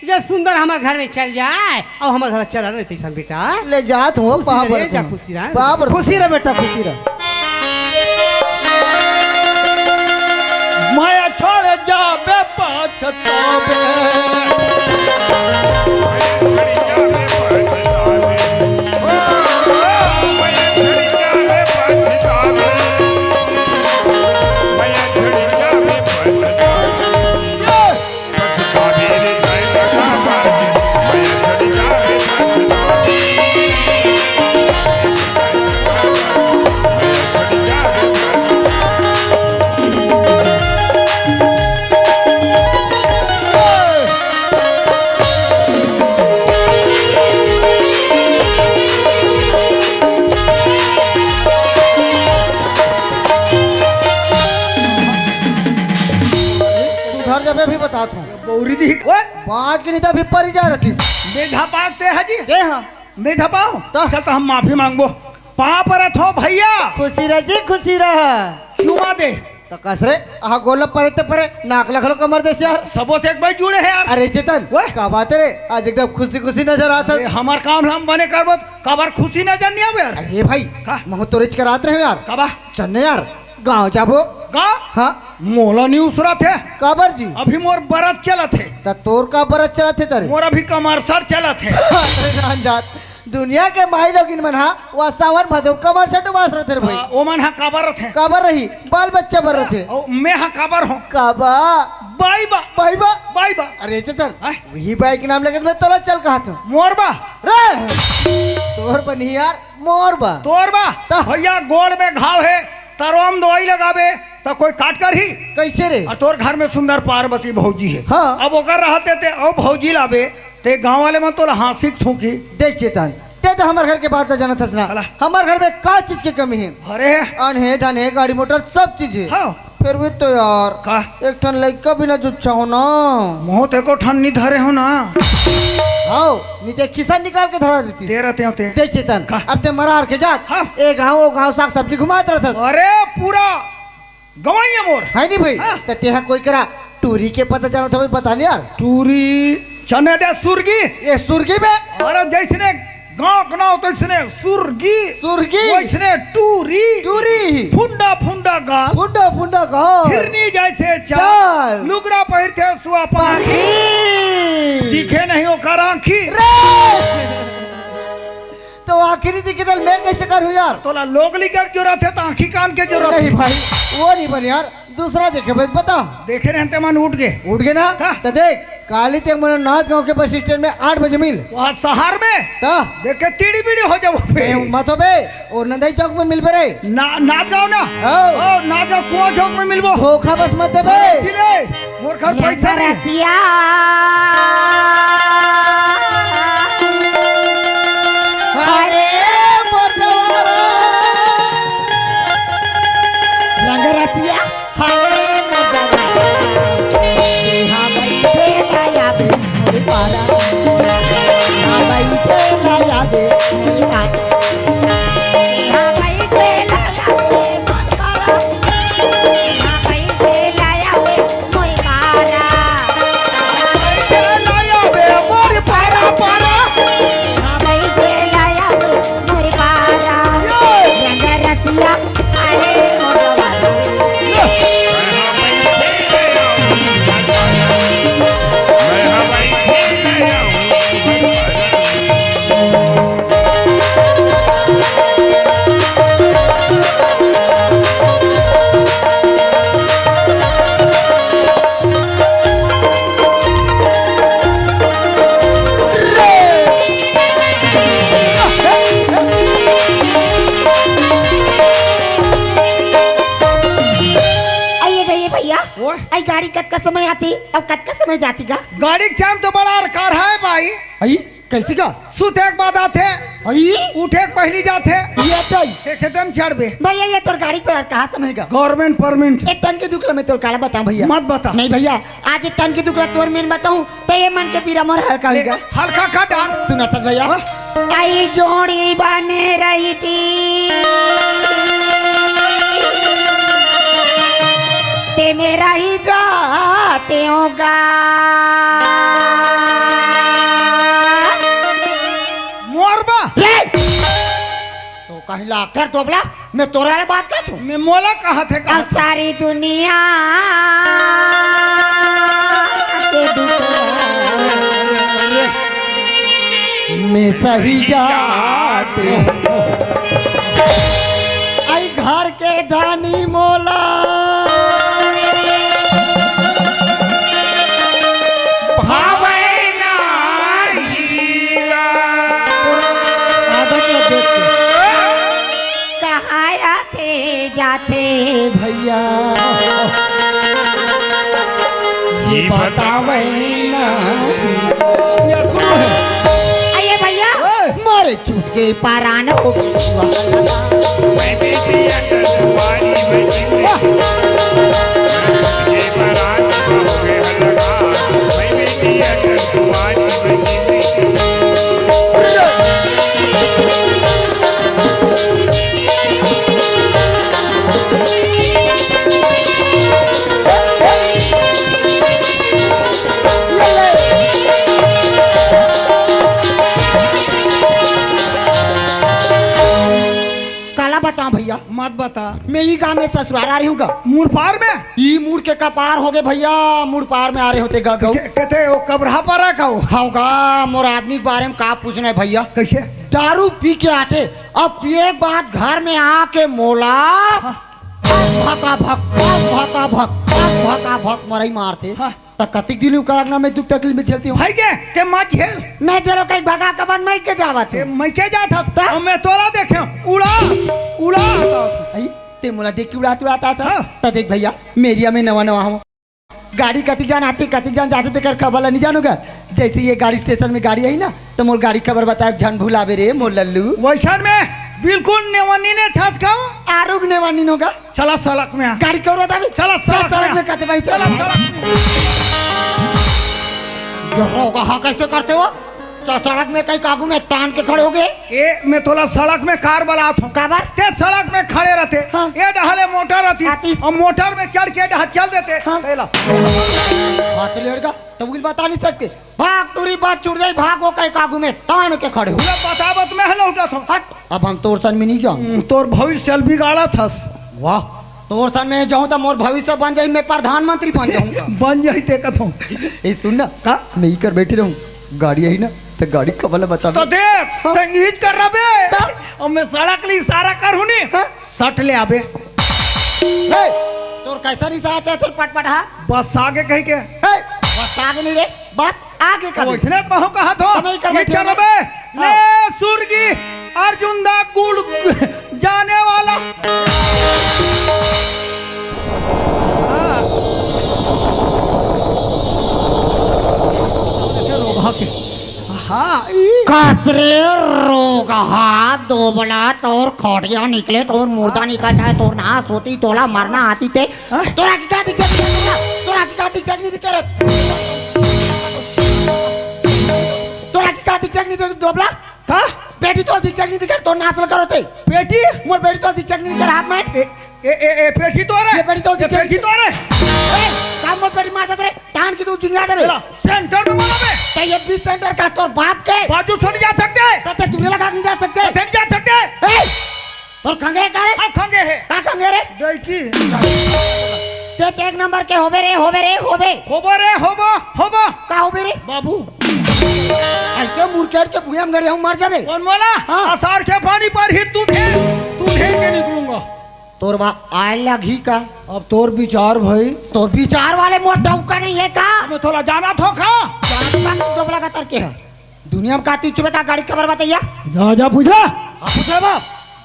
जे सुंदर हमर घर में चल जाए, अउ हमर घर चल रहे तैसन बेटा। ले जात हो, खुशी पहा रहे, पर जा तू। खुशी रहे। पहा पर खुशी रह बेटा, खुशी रह। माया छोड़ जाबे पछताबे। सुधर जबे भी बतात हूँ। बौरी दी। ओए! बाज के नहीं तो अभी परी जा रही। मेधा पाक ते हजी? दे हाँ। मेधा पाओ? तो? चल तो हम माफी मांगबो। पाँव परत हो भैया। खुशी रह जी, खुशी रह। चुमा दे। तो कस रे, आहा गोल परे ते परे, नाक लखलो कमर दे यार। सबो से एक बार जुड़े है यार। अरे चेतन, ओए। का बात है रे? आज एकदम खुशी खुशी नजर आता अरे है। हमार काम हम बने करबो, काबर खुशी नजर नहीं आवे यार। अरे भाई, का? महू तो रिच करात रहे यार। काबा? चन्ने यार, गाँव जाबो। गाँव? हाँ। मोला नहीं उसरत है। काबर जी? अभी मोर बरत चलत है। त तोर का बरत चलत है तरे? मोर अभी कमरसर चलत है। अरे रामजात, दुनिया के माई लोगिन मन हा वासावन भदो कमरसर डुबास रथे रे भाई। आ, ओमन हा काबर रथे? काबर रही? बाल बच्चा बर रथे। ओ, मैं हा काबर हूँ? काबा? बाई बा। बाई बा? बाई बा। अरे चेतन, हाँ? वही बाई के नाम लेके मैं तोला चल कहा था। मोर बा। रे! तोर बा नहीं यार, मोर बा। तोर बा? त? भैया गोड़ में घाव है, तरोम दवाई लगाबे, त कोई काट करही? कैसे रे? और तोर घर में सुंदर पार्वती भौजी है। हाँ। अब ओकर रहते ते अउ भौजी लाबे, ते गांव वाले मन तोला हाँसी थूकी। देख चेतन, ते त हमर घर के बात ला जानत हस ना? काला? हमर घर में का चीज के कमी हे? अरे। अन हे, धन हे, गाड़ी मोटर सब चीज हे। हाँ। फिर भी तो यार, का? एक ठन लइका भी ना जुच्छा हो ना। मुँह ते को ठन नी धरे हो ना। हाव, नी ते खिसा निकाल के धरा देतिस। दे रहते होते। देख चेतन, का? अब ते मरार के जात, हाँ। ए गाँव, ओ गाँव साग सब्जी घुमात रहथस। अरे पूरा गंवई हे मोर। है नी भाई? हाँ। त तेहा कोई करा टूरी के पता जानत हवे, बता नी यार। टूरी चने दे सुरगी। ए सुरगी बे। अरे जइसने गाँव के नाव तइसने सुरगी। सुरगी। वइसने टूरी। टूरी। फुंडा फुंडा गाल। फुंडा फुंडा गाल। हिरनी जइसे चाल। चाल। लुगरा पहिरथे सुआ पाखी। पाखी। दिखे नहीं ओकर आँखी। रे! तो आँखी नी दिखे त मैं कइसे करहूँ यार? तोला लोग लिखे के जरूरत हे त आँखी कान के जरूरत हे। नहीं भाई, वो नी बने यार, दूसरा देखे बे, बता। देखे रहे ते मन उठ गे। उठ गे ना? का? त देख, काली ते मन नांदगांव के बस स्टैंड में आठ बजे मिल। वहाँ शहर में? त? देख के टीड़ी बीड़ी हो जाबो बे। ए, मत हो बे, ओ नंदई चौक में मिलबे रे। ना, नांदगांव ना? हाँ। ओ, नांदगांव कुआं चौक में मिलबो। धोखा बस मत देबे। इसीलिए मोर घर पैसा नहीं। रसिया। अरे मोर जवान। रंग रसिया। अरे मोर जवान। यहाँ बैठे लाया बे मोर पारा। यहाँ बैठे लाया बे मोर पारा। यहाँ बैठे लाया बे मोर पारा। आइए जाइए भैया। ओए। आई गाड़ी कतका समय आती अउ कतका समय जाती का? गाड़ी के टाइम तो बड़ा अरकार है भाई। आई? कइसे का? सुते के बाद आथे। अई? उठे के पहिली जाथे। ये तो आई। ते खेते में चढ़बे। भैया, ये तोर गाड़ी पर कहाँ समय का? Government permit। ए टन के दुख ल मैं तोर काला बताऊं भैया? मत बता। नहीं भैया, आज ए टन के दुख ल तोर मेर बताऊं, त ये मन के पीरा मोर हल्का होई गा। हल्का का डार। सुना था भैया? हाँ? आई जोड़ी बने रही थी। ते मेरा ही जाते होगा। मोर बा। रे! तो कहीं ला कर दोबला, मैं तोरा ले बात कर तू। मैं मोला कहा थे, कहा थे। सारी दुनिया के दुख मैं सही जाते। आई घर के धनी मोला भावे ना हीरा। आदत ल देख के। कहाँ आथे जाथे भैया, ये बतावे ना। ये सुनो है। आइए भैया। ओए। मोर छूट के परान हो। मैं बेटी अटल वाली बहिनी। ये परान हो गए हल्का। मैं बेटी अटल वाली बहिनी। काला बताऊं भैया? मत बता। मैं ई गांव में ससुराल आ रही हूँ गा। मुड़ पार में? ई मुड़ के कपार हो गए भैया, मुड़ पार में आ रहे होते गा गऊ। कते, कते वो कबरहा पारा का हो? हाँ गा, मोर आदमी के बारे में का पूछना है भैया? कैसे? दारू पी के आथे, अब पिए के बाद घर में आके मोला हाँ। भका भक, भका भक, भका भक मरई मारथे। हाँ। त कतिक दिन उकर ना मैं दुख तकलीफ में झेलती हूँ। भाई के, के मत झेल। मैं झेलो कहीं भगा के बन मैं के जावत ते हूँ। मैं के जात हस? त? अब मैं तोला देखे, उड़ा, उड़ा। आई, ते मोला देख के उड़ात उड़ात आत हस। हाँ। त देख भैया, मेरिया में नवा नवा हूँ। गाड़ी कतिक जान आती, कतिक जान जाती, तेकर खबर ला नहीं जानूंगा। जैसे ये गाड़ी स्टेशन में गाड़ी आई ना, त मोर गाड़ी खबर बताए झन भुलाबे रे मोर लल्लू। वइसन में बिल्कुल नेवनी ने छाछ खाऊं। आरुग नेवनी नोगा। चला सड़क में आ। गाड़ी कौन बताबे? चला सड़क चला सड़क में। में कहते भाई, चला चला। सड़क में। ये रोगहा कैसे करते हो? तो सड़क में कहीं कागू में तान के खड़े हो गए। ए, मैं तोला सड़क में कार बलात हूँ। काबर? ते सड़क में खड़े रहते। हाँ। ए डहले मोटर रहती। आती। और मोटर में चढ़ के डहल चल देते। हाँ। तेला। हाथ लेड़गा, तो उगिल बता नहीं सकते। भाग टूरी बात छूट जाई, भाग वो कहीं कागू में तान के खड़े हो। पूरा बतावत मैं है लौटत हूँ। हट, अब हम तोर सन में नहीं जाऊँ। हम्म, तोर भविष्य ल बिगाड़त हस। वाह, तोर सन में जाऊँ तो मोर भविष्य बन जाई, मैं प्रधानमंत्री बन जाऊँगा। बन जाई ते कथों। ए सुन ना, का? मैं इकर बैठी रहूँ, गाड़ी आई ना, तो गाड़ी कबल बता। तो देख, हाँ। ते ईज कर रबे। का? और मैं सड़क ले इशारा करूँ नी, हाँ। सट ले आबे। ए, तोर कैसा रिसा आता है, तोर पटपट, हाँ? बस आगे कहीं के। ए, बस आगे नहीं रे, बस आगे का तो नहीं। वैसने तो कहूँ कहा थो, तो मैं ही कर ये बैठे चलो हूँ। बे, हाँ। ले सुरगी अर्जुन दा गुड़ जाने वाला। हाँ, ई। कचरे रोगहा दोबला तोर खोटिया निकले, तोर मुर्दा निकल जाए, तोर नाश होती, तोला मरना आती ते। हाँ? तोरा की का दिक्कत है? तोरा की का दिक्कत नहीं दिक्कत? तोरा की का दिक्कत नहीं दिक्कत दोबला? का? बेटी तो दिक्कत नहीं दिक्कत, तोर नाश ल करो ते। बेटी? मोर बेटी तो दिक्कत नहीं दिक्कत, हाफ मैट। ए, ए, ए, ए, पेटी तो रे। ये पेटी तो ये पेटी तो रे। ए, काम मत पेटी मार सकते रे। टांग की तू जिंगा दे बे। तेरा सेंटर में बोला बे। तो ये बीच सेंटर का तोर बाप के। बाजू छोड़ जा सकते। तो ते दूरे लगा नहीं जा सकते। तो नहीं जा सकते। ए, तोर खंगे का रे? हाँ, खंगे है। का खंगे रे? गई की। ते, ते एक नंबर के होबे रे, होबे रे, होबे। होबो रे, होबो, होबो। का होबे रे? बाबू। ऐसे मुरकेट के भुइयां में गड़े हूँ, मर जाबे। कौन बोला? हाँ। आषाढ़ के पानी पर ही तू थे, तू थे के निकलूंगा। तोर बा आए लगही का? अब तोर विचार भाई। तोर विचार वाले मोर डौका नहीं है का? मैं थोड़ा जाना थो का? जानता नहीं, दोबला का तर के है। दुनिया में का तीन चुबे का गाड़ी खबर बताइया? जा, जा पूछा। हाँ, पूछा बा।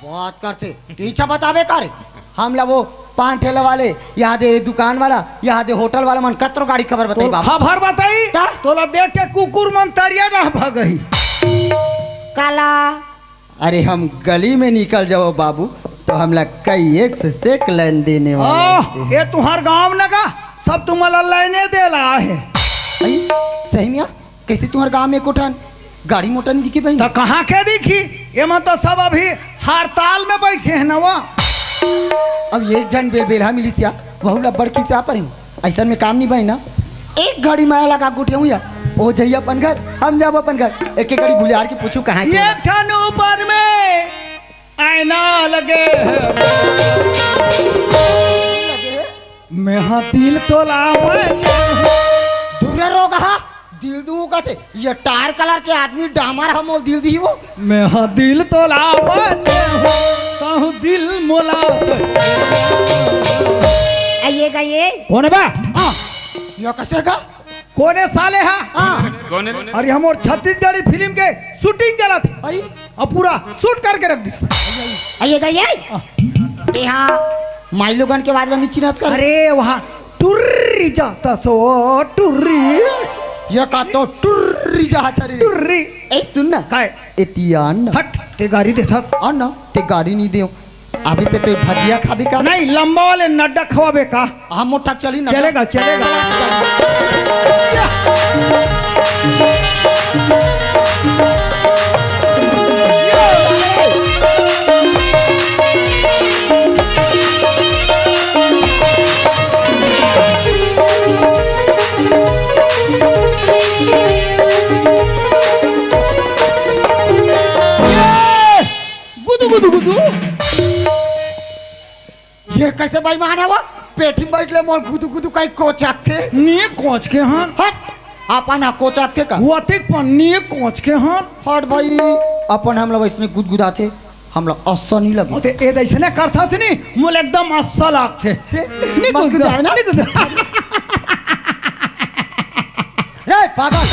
बात करते। तीन चा बताबे कर। हम ला वो पान ठेला वाले, यहाँ दे दुकान वाला, यहाँ दे होटल वाला मन कतरो गाड़ी खबर बताई तो बाबा। खबर बताई? का? तोला देख के कुकुर मन तरिया ना भगही। काला। अरे हम गली में निकल जाओ बाबू, तो हमला कई एक से सेक लाइन देने वाला आह, होते हैं। ये तुहार गांव न का? सब तुम्हारा लाइने दे रहा है। आई, सही में? कैसे तुहार गांव में एको ठन गाड़ी मोटर नहीं दिखी बहिन? तो कहाँ के दिखी? ये मन तो सब अभी हड़ताल में बैठे हैं ना वो। अब एक जन बेलबेलहा मिलिस या, वहू ला बड़की से आ परे। ऐसन में काम नहीं बहिन ना। एक घड़ी माया लगा गुठे हुई है। ओ जइया अपन घर, हम जाबो अपन घर। एक एक घड़ी भुलियार के पूछू कहाँ के एक ठन ऊपर में आईना लगे है। मैं हा दिल तोला मैं दूर रोगहा, दिल दू कथे, ये टायर कलर के आदमी डामर हम दिल दी वो। मैं हा दिल तोला मैं कहूँ दिल मोला। आइएगा ये। कौन है बा? हाँ, ये कैसे का? कोने साले हा? हाँ। कौन है? अरे हम और छत्तीसगढ़ी फिल्म के शूटिंग चला थी। आई? अब पूरा शूट करके रख दी। आइएगा ये। हाँ। ते हाँ, माई लोगन के आवाज में नीची नाच कर। अरे वहाँ टुर्री जाता सो टुर्री। ये का तो टुर्री जाता रे। टुर्री। ए सुन ना। काय? ए तियान ना। हट, ते गाड़ी देथस। आ ना, ते गाड़ी नहीं दे। अभी ते, ते भजिया खाबे का? नहीं, लंबा वाले नड्डा खवाबे का? हाँ, मोटा चली ना। चलेगा, चलेगा। गुदु, गुदु, गुदु। ये कैसे बेईमान है वो? पेटी में बैठ ले मोर गुदु गुदु काई कोचक के। नी कोच के हन। हट, अपन हा कोचक के का? वो अतिक पन्नी कोच के हन। हट भाई, अपन हमला वैसने गुदगुदाथे, हमला अच्छा नहीं लगे। ओते ए दैसने करथा से नी, मोला एकदम अच्छा लागथे। हे, निकुल मत गुदा, गुदा, ना? निकुल गुदा। रे पागल।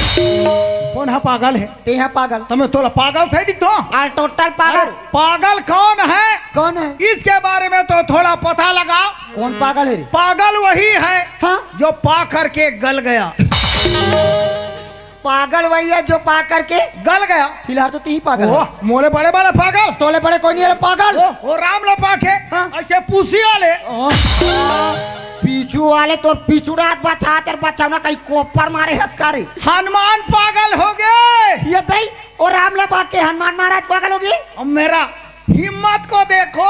कौन हा पागल है? ते हा पागल। तमे तोला पागल सही दिखतो? All total पागल। अरे, पागल कौन है? कौन है? इसके बारे में तो थोड़ा पता लगाओ। कौन पागल है रे? पागल वही है हाँ? जो पा करके गल गया। पागल वही है जो पा करके गल गया। फिलहाल तो तीही पागल ओ, है। मोले बड़े बड़े पागल। तोले बड़े कोई नहीं है रे पागल। ओ, ओ राम ला पाके हाँ। ऐसे पूसी वाले। ओ, पीछू वाले तो पीछू रात बचा तेरे बचाना कहीं कोपर मारे हंस करे। हनुमान पागल हो गए। ये दई ओ राम ला पाके हनुमान महाराज पागल हो गए। अब मेरा हिम्मत को देखो।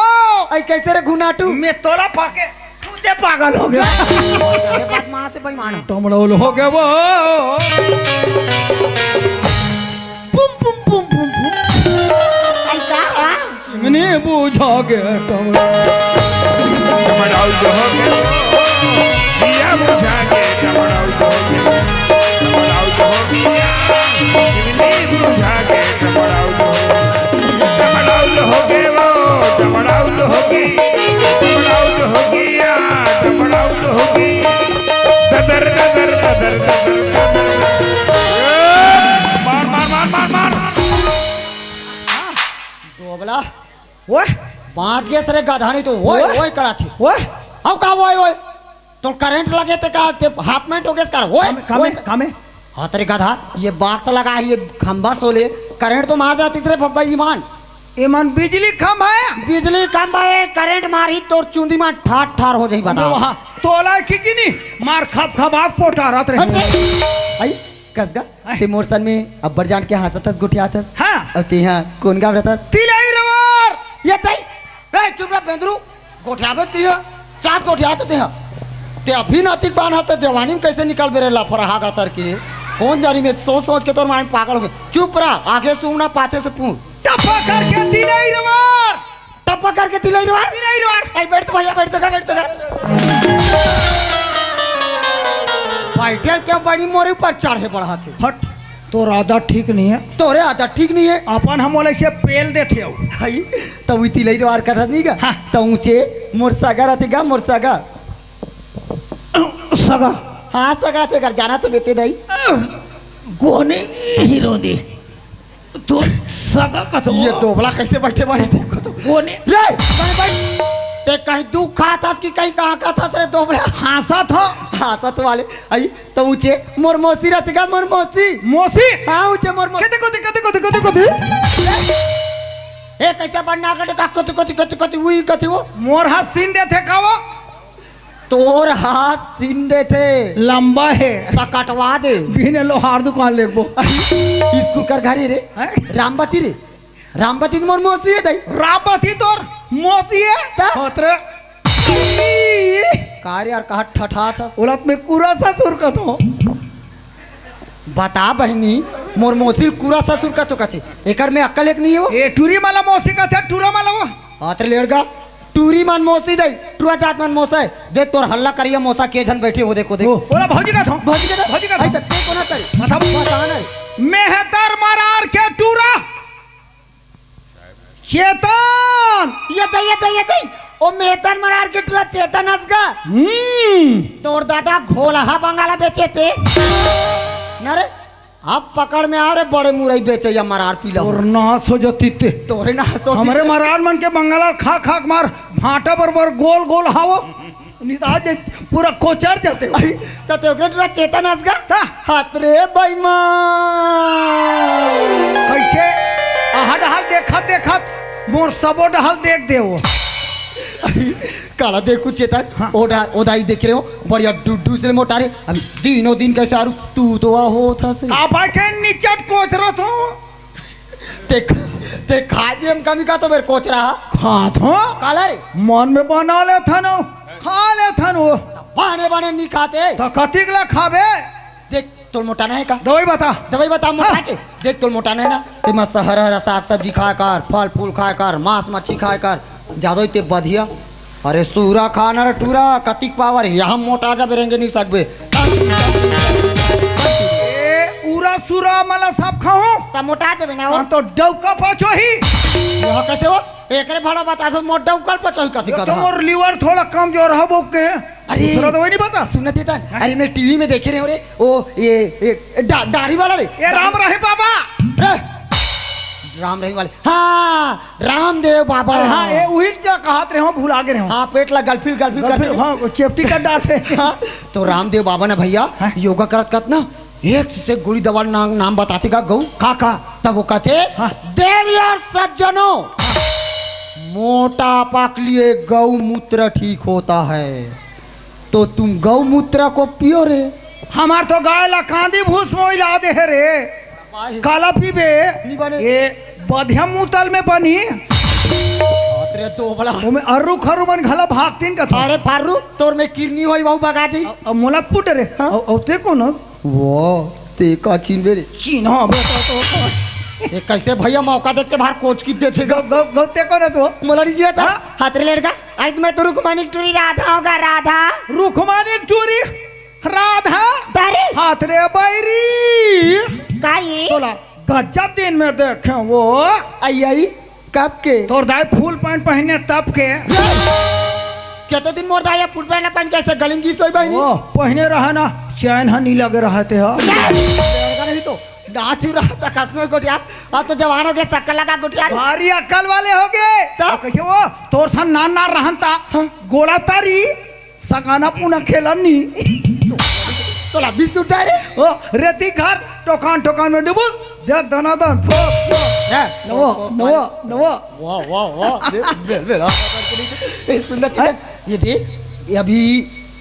आई कैसे रे घुनाटू? मैं तोला पाके खुदे पागल हो गया। अरे बदमाश है बेईमान। टमड़ौल हो गया वो। पुम, पुम, पुम, पुम, पुम। आई का है? चिमनी बुझा गया टमड़ौल। टमड़ौल हो गया वो। दिया बुझा के टमड़ौल हो गया। टमड़ौल हो गया। चिमनी बुझा के टमड़ौल हो गया। डमडाउल हो गए वो, डमडाउल हो गई, डमडाउल हो गया, डमडाउल हो गई। ददर, ददर, ददर, ददर, ददर। ए, मार, मार, मार, मार, मार। दोबला। ओए। बांध के सरे गधा नहीं तो ओए, ओए। ओए करा थी। ओए। अब का ओए, ओए? तो करंट लगे ते का, ते हाफ मेंट हो गया इसका। ओए, कामे, कामे, ओए। कामे। हाँ, तेरे गधा, ये बाक्स लगा है, ये खंभा सोले, करंट तो मार जाती तेरे बब्बा ईमान। ईमान बिजली खंभा है? बिजली खंभा है, करंट मारी तोर चुंदी मान ठार ठार हो जाई, बता। वहाँ तोला की की नहीं, मार खप खप आग पोटा रात रे। हट रे। आई, कसगा, आई। ते मोर सन में अब्बर जान के हंसत हस, गोठियात हस। हाँ। और ते यहाँ कौन गाव रहत हस? तिलई रवार। ये तई, ए, चुप रह, बेंदरू। गोठियाबे तिहा, चाँद गोठियात तिहा। ते अभी नातिक बान हा, ते जवानी में कैसे निकलबे रे लफरहा गतर के? कौन जानी, मैं सोच सोच के तोर मारे पागल हो गए। चुप रह, आगे से ना पाछे से पूछ। टप्पा करके तिलई रवार। टप्पा करके तिलई रवार? तिलई रवार। आई बैठ तो भैया, बैठ तो का, बैठ तो का। बैठल क्या बड़ी मोरे ऊपर चढ़े बढ़ा थे। हट, तोर आदत ठीक नहीं है। तोरे आदत ठीक नहीं है। अपन हम बोले से पेल देते हो। हई, त उ तिलई रवार करत नहीं गा? हाँ। त ऊंचे मोर सगा रहते गा, मोर सगा। सगा। हाँ, सगा थे, अगर जाना तो लेते नहीं। कोने हीरो दे। तू सगा कथो। ये दोबला कैसे बैठे बाड़ी देखो तो। कोने? रे, बैठ, बैठ। ते कहीं दुख खात हस कि कहीं कहाँ खात हस रे दोबला? हंसत हो। हंसत वाले। आई, त ऊंचे मोर मौसी रहते गा, मोर मौसी। मौसी? हाँ, ऊंचे मोर मौसी। कते, कते, कते, कते, कते, कते? ए, कैसे बनना कटे का कते, कते, कते, कते, उई कते वो? मोर हाथ सीन देथे का वो? तोर हाथ सीन देथे। लंबा है। त कटवा दे। बिने लोहार दुकान लेगबो। स्कूल कर घरी रे। हैं? रामबती रे। रामबती मोर मौसी है दाई। रामबती तोर मौसी है? त? होत रे। का रे यार, कहाँ ठठात हस? ओला त मैं कुरा ससुर कथो। बता बहिनी, मोर मौसी ल कुरा ससुर कथो कथे। एकर में अक्कल एक नहीं हो? ए, टूरी माला मौसी कथे, टूरा माला वो। आतर लेड़गा, टूरी मन मौसी दई, टूरा जात मन मौसा है। देख तोर हल्ला करिया मौसा के झन बैठे हो, देखो, देखो। ओ, ओला भौजी कथो। भौजी कथो? भौजी कथो। आई त ते कोना तरी? बता। बता ना। मेहतर मरार के टूरा। चेतन! ये दे, ये दे, ये दे। ओ मेहतर मरार के टूरा चेतन हस गा। हम्म। तोर दादा घोलहा बंगाला बेचे ते। न रे, अब पकड़ में आ रे बड़े मुरई बेचे या मरार पीला। तोर नाश हो जती ते। तोरे नाश हो हमरे जती। मरार मन के बंगाला खा खा के मार भाटा बरोबर गोल गोल हावो। निदाज पूरा कोचर जाते हो। अरे, त ते ओकरे टूरा चेतन हस गा? ता? हात रे बेईमान। कैसे? आहा डहाल देखत देखत मोर सबो डहाल देख दे वो। अरे, काला देखू चेतन, हाँ। ओ डा-, ओ दाई देख रहे हो, बढ़िया डुड्डू से मोटा रे। अभी दिनों दिन कैसे आरू तू तो आ हो था से। आप आके निचट कोचरो थो। ते, ते खाए पिए में कमी का तो मेरे कोचरा। खात हो? काला रे? मन में बना लेथन हो, खा लेथन हो। बाने बाने नहीं खाते। तो कतिक ला खाबे? देख, तोल मोटा नहीं का? दवाई बता। दवाई बता मोटा हाँ। के। देख, तोल मोटा नहीं ना। ते मस्त हरा हरा साग सब्जी खाया कर, फल फूल खाया कर, मांस मच्छी खाया कर। जादो ही ते बधिया। अरे सूरा खा ना रे टूरा, कतिक पावर, यहाँ मोटा जाबे रेंगे नहीं सकबे। ए, उरा सूरा मला सब खाऊं? त मोटा जाबे ना हो। हाँ, तो डौका पाछो ही। यहाँ कैसे हो? एकरे भाड़ा बता दो, मोटा उकल पचोही कथी ये कथा। तोर लिवर थोड़ा कमजोर है, वो के? अरे, दूसरा दवाई नहीं बता? सुन ना चेतन, हाँ? अरे मैं टीवी में देखे रहे हो रे, ओ, ये, ये, डा-, दाढ़ी वाला रे। ये राम रहीम बाबा। रे, राम रहीम वाले। हाँ, रामदेव बाबा। अरे हाँ, ये उही क्या कहत रहे हो, भुला गे रहे हो। हाँ, पेट ला गलफिल, गलफिल गलफिल, करते। हाँ, वो चेपटी कर डालते। हाँ, तो रामदेव बाबा ना भैया, हाँ? योगा करत करत ना, एक से एक गोली दवा नाम, नाम बताथे गा गऊ। का, का? तब वो कहथे, हाँ। देवी और सज्जनों, मोटापा के लिए गौमूत्र ठीक होता है, तो तुम गौमूत्र को पियो रे। हमार तो गाय ला कांदी भूस मोइला दे हे रे। काला पीबे? नी बने। ये बधिया मुतल में बनी। बाप रे, तो बड़ा। ओमे अर्रू खर्रू मन घला भागतीन कथा। अरे फर्रू, तोर में किरनी होई, वहू बगा जी। अब मोला पुट रे। हाँ? औ-, औ ते कोन? वो, ते का चिन्हबे रे? चिन्हबे तो, तो, तो। ये कैसे भैया मौका देख के बाहर कोच की देथे गा? गौ, गौ, गौ, ते कोन तो? मोला नहीं जीता। हाँ? हाथ रे लड़का, आज मैं तो रुकमानी टूरी राधा होगा, राधा। रुकमानी टूरी? राधा? दारी? हाथ रे बैरी। का ये? तोला गजब दिन में देखे वो। आई, आई, कब के? तोर दाई फुल पैंट पहिने तब के। केतो दिन मोर दाई फुल पैंट पहिन के ऐसे गलिंगी सोई बहिनी? ओ, पहिने रहा ना, चैन ह नी लगे रहा ते ह। लगा नहीं तो, नाच ही रहा था कसम गोटियार, अब तो जवान हो गए, शक्कर लगा गोटियार। भारी अक्ल वाले हो गए। तब? कहिए वो, तोर सन नान नान रहन ता, हाँ। गोला तारी, सगाना पुना खेलन नी। तोला बीस उठा रे। ओ, रेती घर, टोकान टोकान में डुबुल, दे दनादन, फो, फो। हैं? नवो, नवो, नवो। वाह, वाह, वाह। दे, दे, दे, ए, सुंदर चीज है। ये देख, ये अभी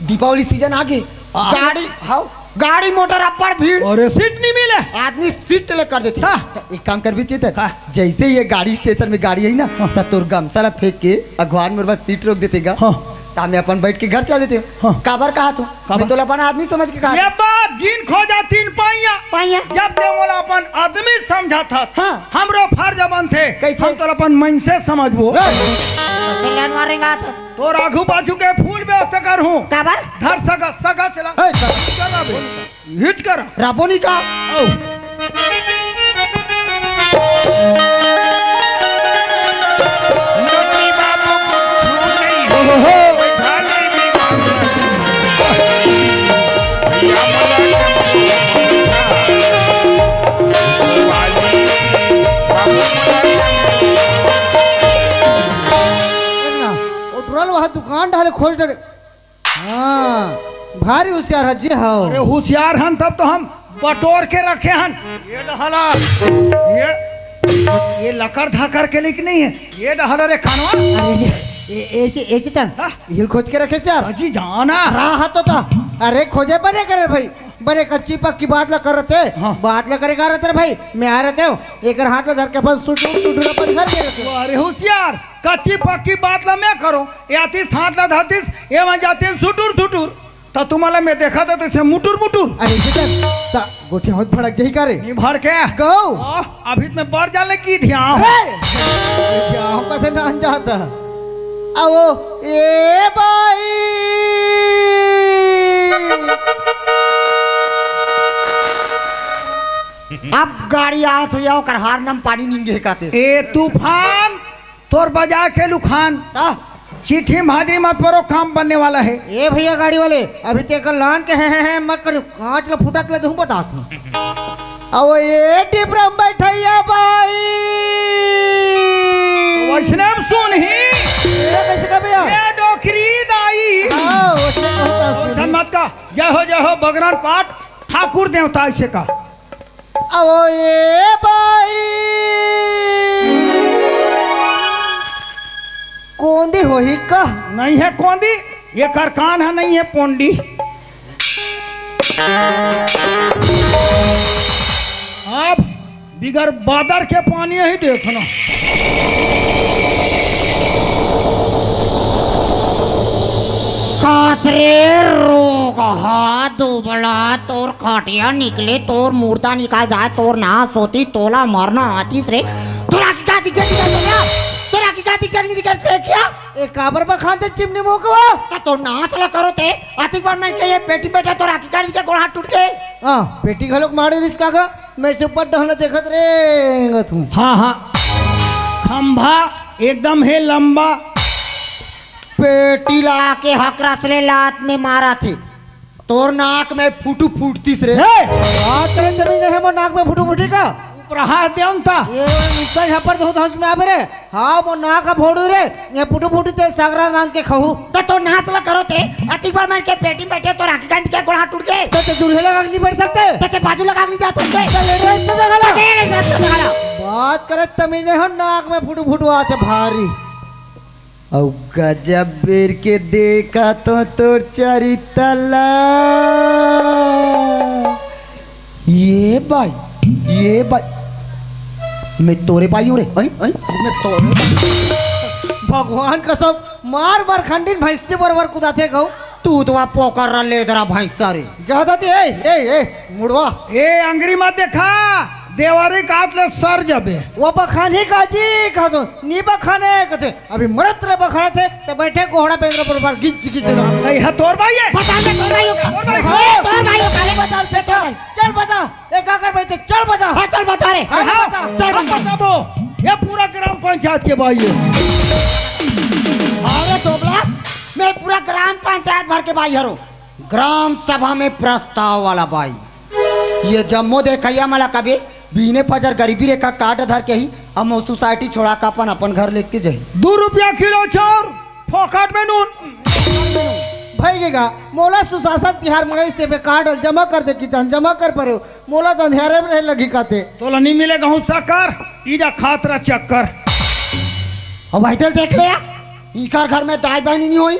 दीपावली सीजन आ गए। आ। गाड़ी, हाँ, गाड़ी मोटर अब्बड़ भीड़। अरे, सीट नहीं मिले। आदमी सीट ले कर देथे। हाँ। तो एक काम कर भी चेतन। हाँ। जैसे ये गाड़ी स्टेशन में गाड़ी आई ना, हाँ। तो तोर गमछा ला फेंक के अखबार में बस सीट रोक देथे गा। हाँ। तो मैं अपन बैठ के घर चल देते हो। हाँ। काबर कहा तू? काबर? मैं तोला अपन आदमी समझ के कहा। ये बात जिन खोजा तीन पाइया। पाइया। जब ते मोला अपन आदमी समझा था, हाँ। हमरो फर्ज बनथे। कैसे? हम तोला अपन मनसे समझबो। ए! कैसे लैंड मारेगा था? तोर आघू बाजू के फूल व्यवस्था करहूँ। काबर? धर सगा, सगा चला। ए, सगा। चला बे। हिच कर। राबोनी का? औ। नन्नी बाबू कुछ नहीं है। ओहो। बैठा ले भी बाबू। भैया मला बाबू मला देख ना, वो टुरल वहाँ दुकान डाले खोज डरे। हाँ, भारी होशियार है जी, हाँ। अरे होशियार हन तब तो हम बटोर के रखे हन। ये डहला, ये, ये लकर धाकर के लिए कि नहीं है? ये डहला रे कानवा। अरे ये, ये, ये, ये कितन? हाँ? हिल खोज के रखे सर। अजी जाना। रहा तो था। अरे खोजे बने करे भाई, बने कच्ची पक्की बात ला कर रहते। हाँ। बात ला करे का रहते रे भाई, मैं आ रहते हूँ, एक हाथ ला धर के अपन सुटुर सुटुर अपन घर में रहते। अरे होशियार, कच्ची पक्की बात ला मैं करो, या तीस हाथ ला धरतीस, ये मन जाते हैं सुटुर सुटुर। त तुम्हाला मैं देखा था तैसे मुटुर मुटुर। अरे जितन, त गोठिया होत भड़क जाही का रे? नहीं भड़के। गौ। आ, अभी तो मैं बढ़ जाने की ध्यान। अरे! ध्यान कैसे नान जाता? आओ, ए भाई। अब गाड़ी आत हो या ओकर हार नम पानी निंगे काते। ए तूफान, तोर बजा के लुखान। का? चिट्ठी में हाजिरी मत परो, काम बनने वाला है। ए भैया गाड़ी वाले, अभी ते कर लान के हैं, हैं, हैं, मत करियो, कांच ला फुटत ले दूं बता तू। अब ये डिबरम बैठैया भाई। वैष्णव सुन ही। ये कैसे का भैया? ये डोकरी दाई। हाँ, वैसे कहता सुन। वैसन मत का। जय हो, जय हो, बगरन पाठ, ठाकुर देवता ऐसे का। अवो ये बाई। कोंदी होही का? नहीं है कोंदी, ये करकान है, नहीं है पोंडी। अब बिगर बादर के पानी ही देखना। कास रे रोगहा दुबला, तोर खटिया निकले, तोर मुर्दा निकाल जाए, तोर नास होती, तोला मरना आतिस रे। तोरा की का दिक्कत निकल गया? तोरा की का दिक्कत निकल से क्या? ए काबर बखान ते चिमनी मुंह को? ता तो नास ला करो ते। आतिक बार मैं के ये बेटी बेटा तोरा की का दिक्कत गोड़ हाथ टूट के? हाँ, बेटी घलोक मारे रिस का गा? मैं से ऊपर डहला देखत रेंगत हूँ। हाँ, हाँ। खंभा एकदम हे लंबा। पेटी ला के हकरस ले लात में मारा थे। तोर नाक में फुटू फूटतीस रे। हे! बात करे जमीन है, मोर नाक में फुटू फूटी का? रहा देवंता। ए, निश्चय झपड़ दो धौंस में आबे रे। हाँ, वो नाक ह फोड़ू रे। ये पुटू पुटू ते सगरा रांध के खाहू। त तो नास ला करो ते, अतिक बड़ मन के पेटी में बैठे तो राखी गंज के गोड़ हाथ टूट के। तो ते दूल्हे लगा के नहीं बैठ सकते? तो ते बाजू लगा के नहीं जा सकते? चल, ले रे, इतना जगह ला। ले रे, इतना जगह ला। बात करे तमीज नहीं हो, नाक में फुटू फुटू आते भारी। अउ गजब बेर के देखा तो तोर चरितला। ये भाई, ये भाई, मैं तोरे भाई हूँ रे। अई, अई, मैं तोरे भाई। भगवान कसम, मार मार खंडिन भैंसी बरोबर कुदाथे गऊ। तू तो वहाँ पोकर रह ले दरा भैंसा रे। ज्यादा ते, ए, ए, ए, मुड़वा। ए, अंगरी मत देखा, देवारी काट ले सर जबे। वो बखानी का जी, कहा तो, नी बखाने, कहते, अभी मरत रे बखाने थे, तो बैठे कोहड़ा बेंद्रा पर ऊपर गिच, गिच रहा। नहीं, है तोर भाई है। बता दे, तोर भाई होगा। तोर भाई। हाँ, तोर भाई होगा, ले बता दे, तोर भाई। चल बता, एक आकर बैठे, चल बता। हाँ, चल बता रे। हाँ, हाँ, बता। चल हम बता। बता दो, ये पूरा ग्राम पंचायत के भाई है। अरे दोबला, मैं पूरा ग्राम पंचायत भर के भाई हरो। ग्राम सभा में प्रस्ताव वाला बाई। ये जम्मो देखइया मला कबे बीने पजर गरीबी रेखा काट धर के ही हम वो सोसाइटी छोड़ा का अपन, अपन घर लेके जाही। दू रुपया किलो चाउर, फोकट में नून। भई गे गा, मोला सुशासन तिहार मनाइस ते पे कार्ड जमा कर दे कितन, जमा कर परे, मोला तो अंधियारे में रहे लगी काते। तोला नहीं मिले गहूं शक्कर, ई जा खात रह चक्कर। अब भाई देख ले, इकर घर में दाई बहनी नहीं होई,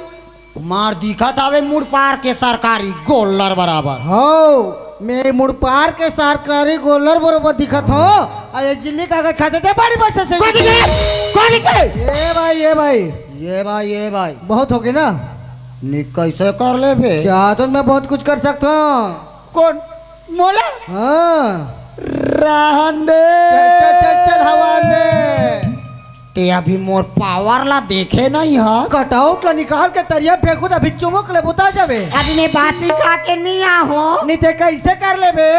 मार दिखत आवे मुड़ पार के सरकारी गोल्लर बराबर। हो, मैं मुड़ पार के सरकारी गोल्लर बरोबर दिखत हो। अरे जिल्ली कागज खाते थे बड़ी बस से। कौन दिखे? कौन दिखे? ये भाई, ये भाई। ये भाई, ये भाई। बहुत हो गए ना? नी कैसे कर ले बे? जा तो मैं बहुत कुछ कर सकता हूँ। कौन? मोला? हाँ। रहन दे। चल, चल, चल, चल, हवा दे। ते अभी मोर पावर ला देखे नहीं हस? कटआउट ला निकाल के तरिया फेंकू त अभी चुमुक ले बुता जाबे। अभी मैं बासी खा के नहीं आहो। नहीं ते कैसे कर लेबे?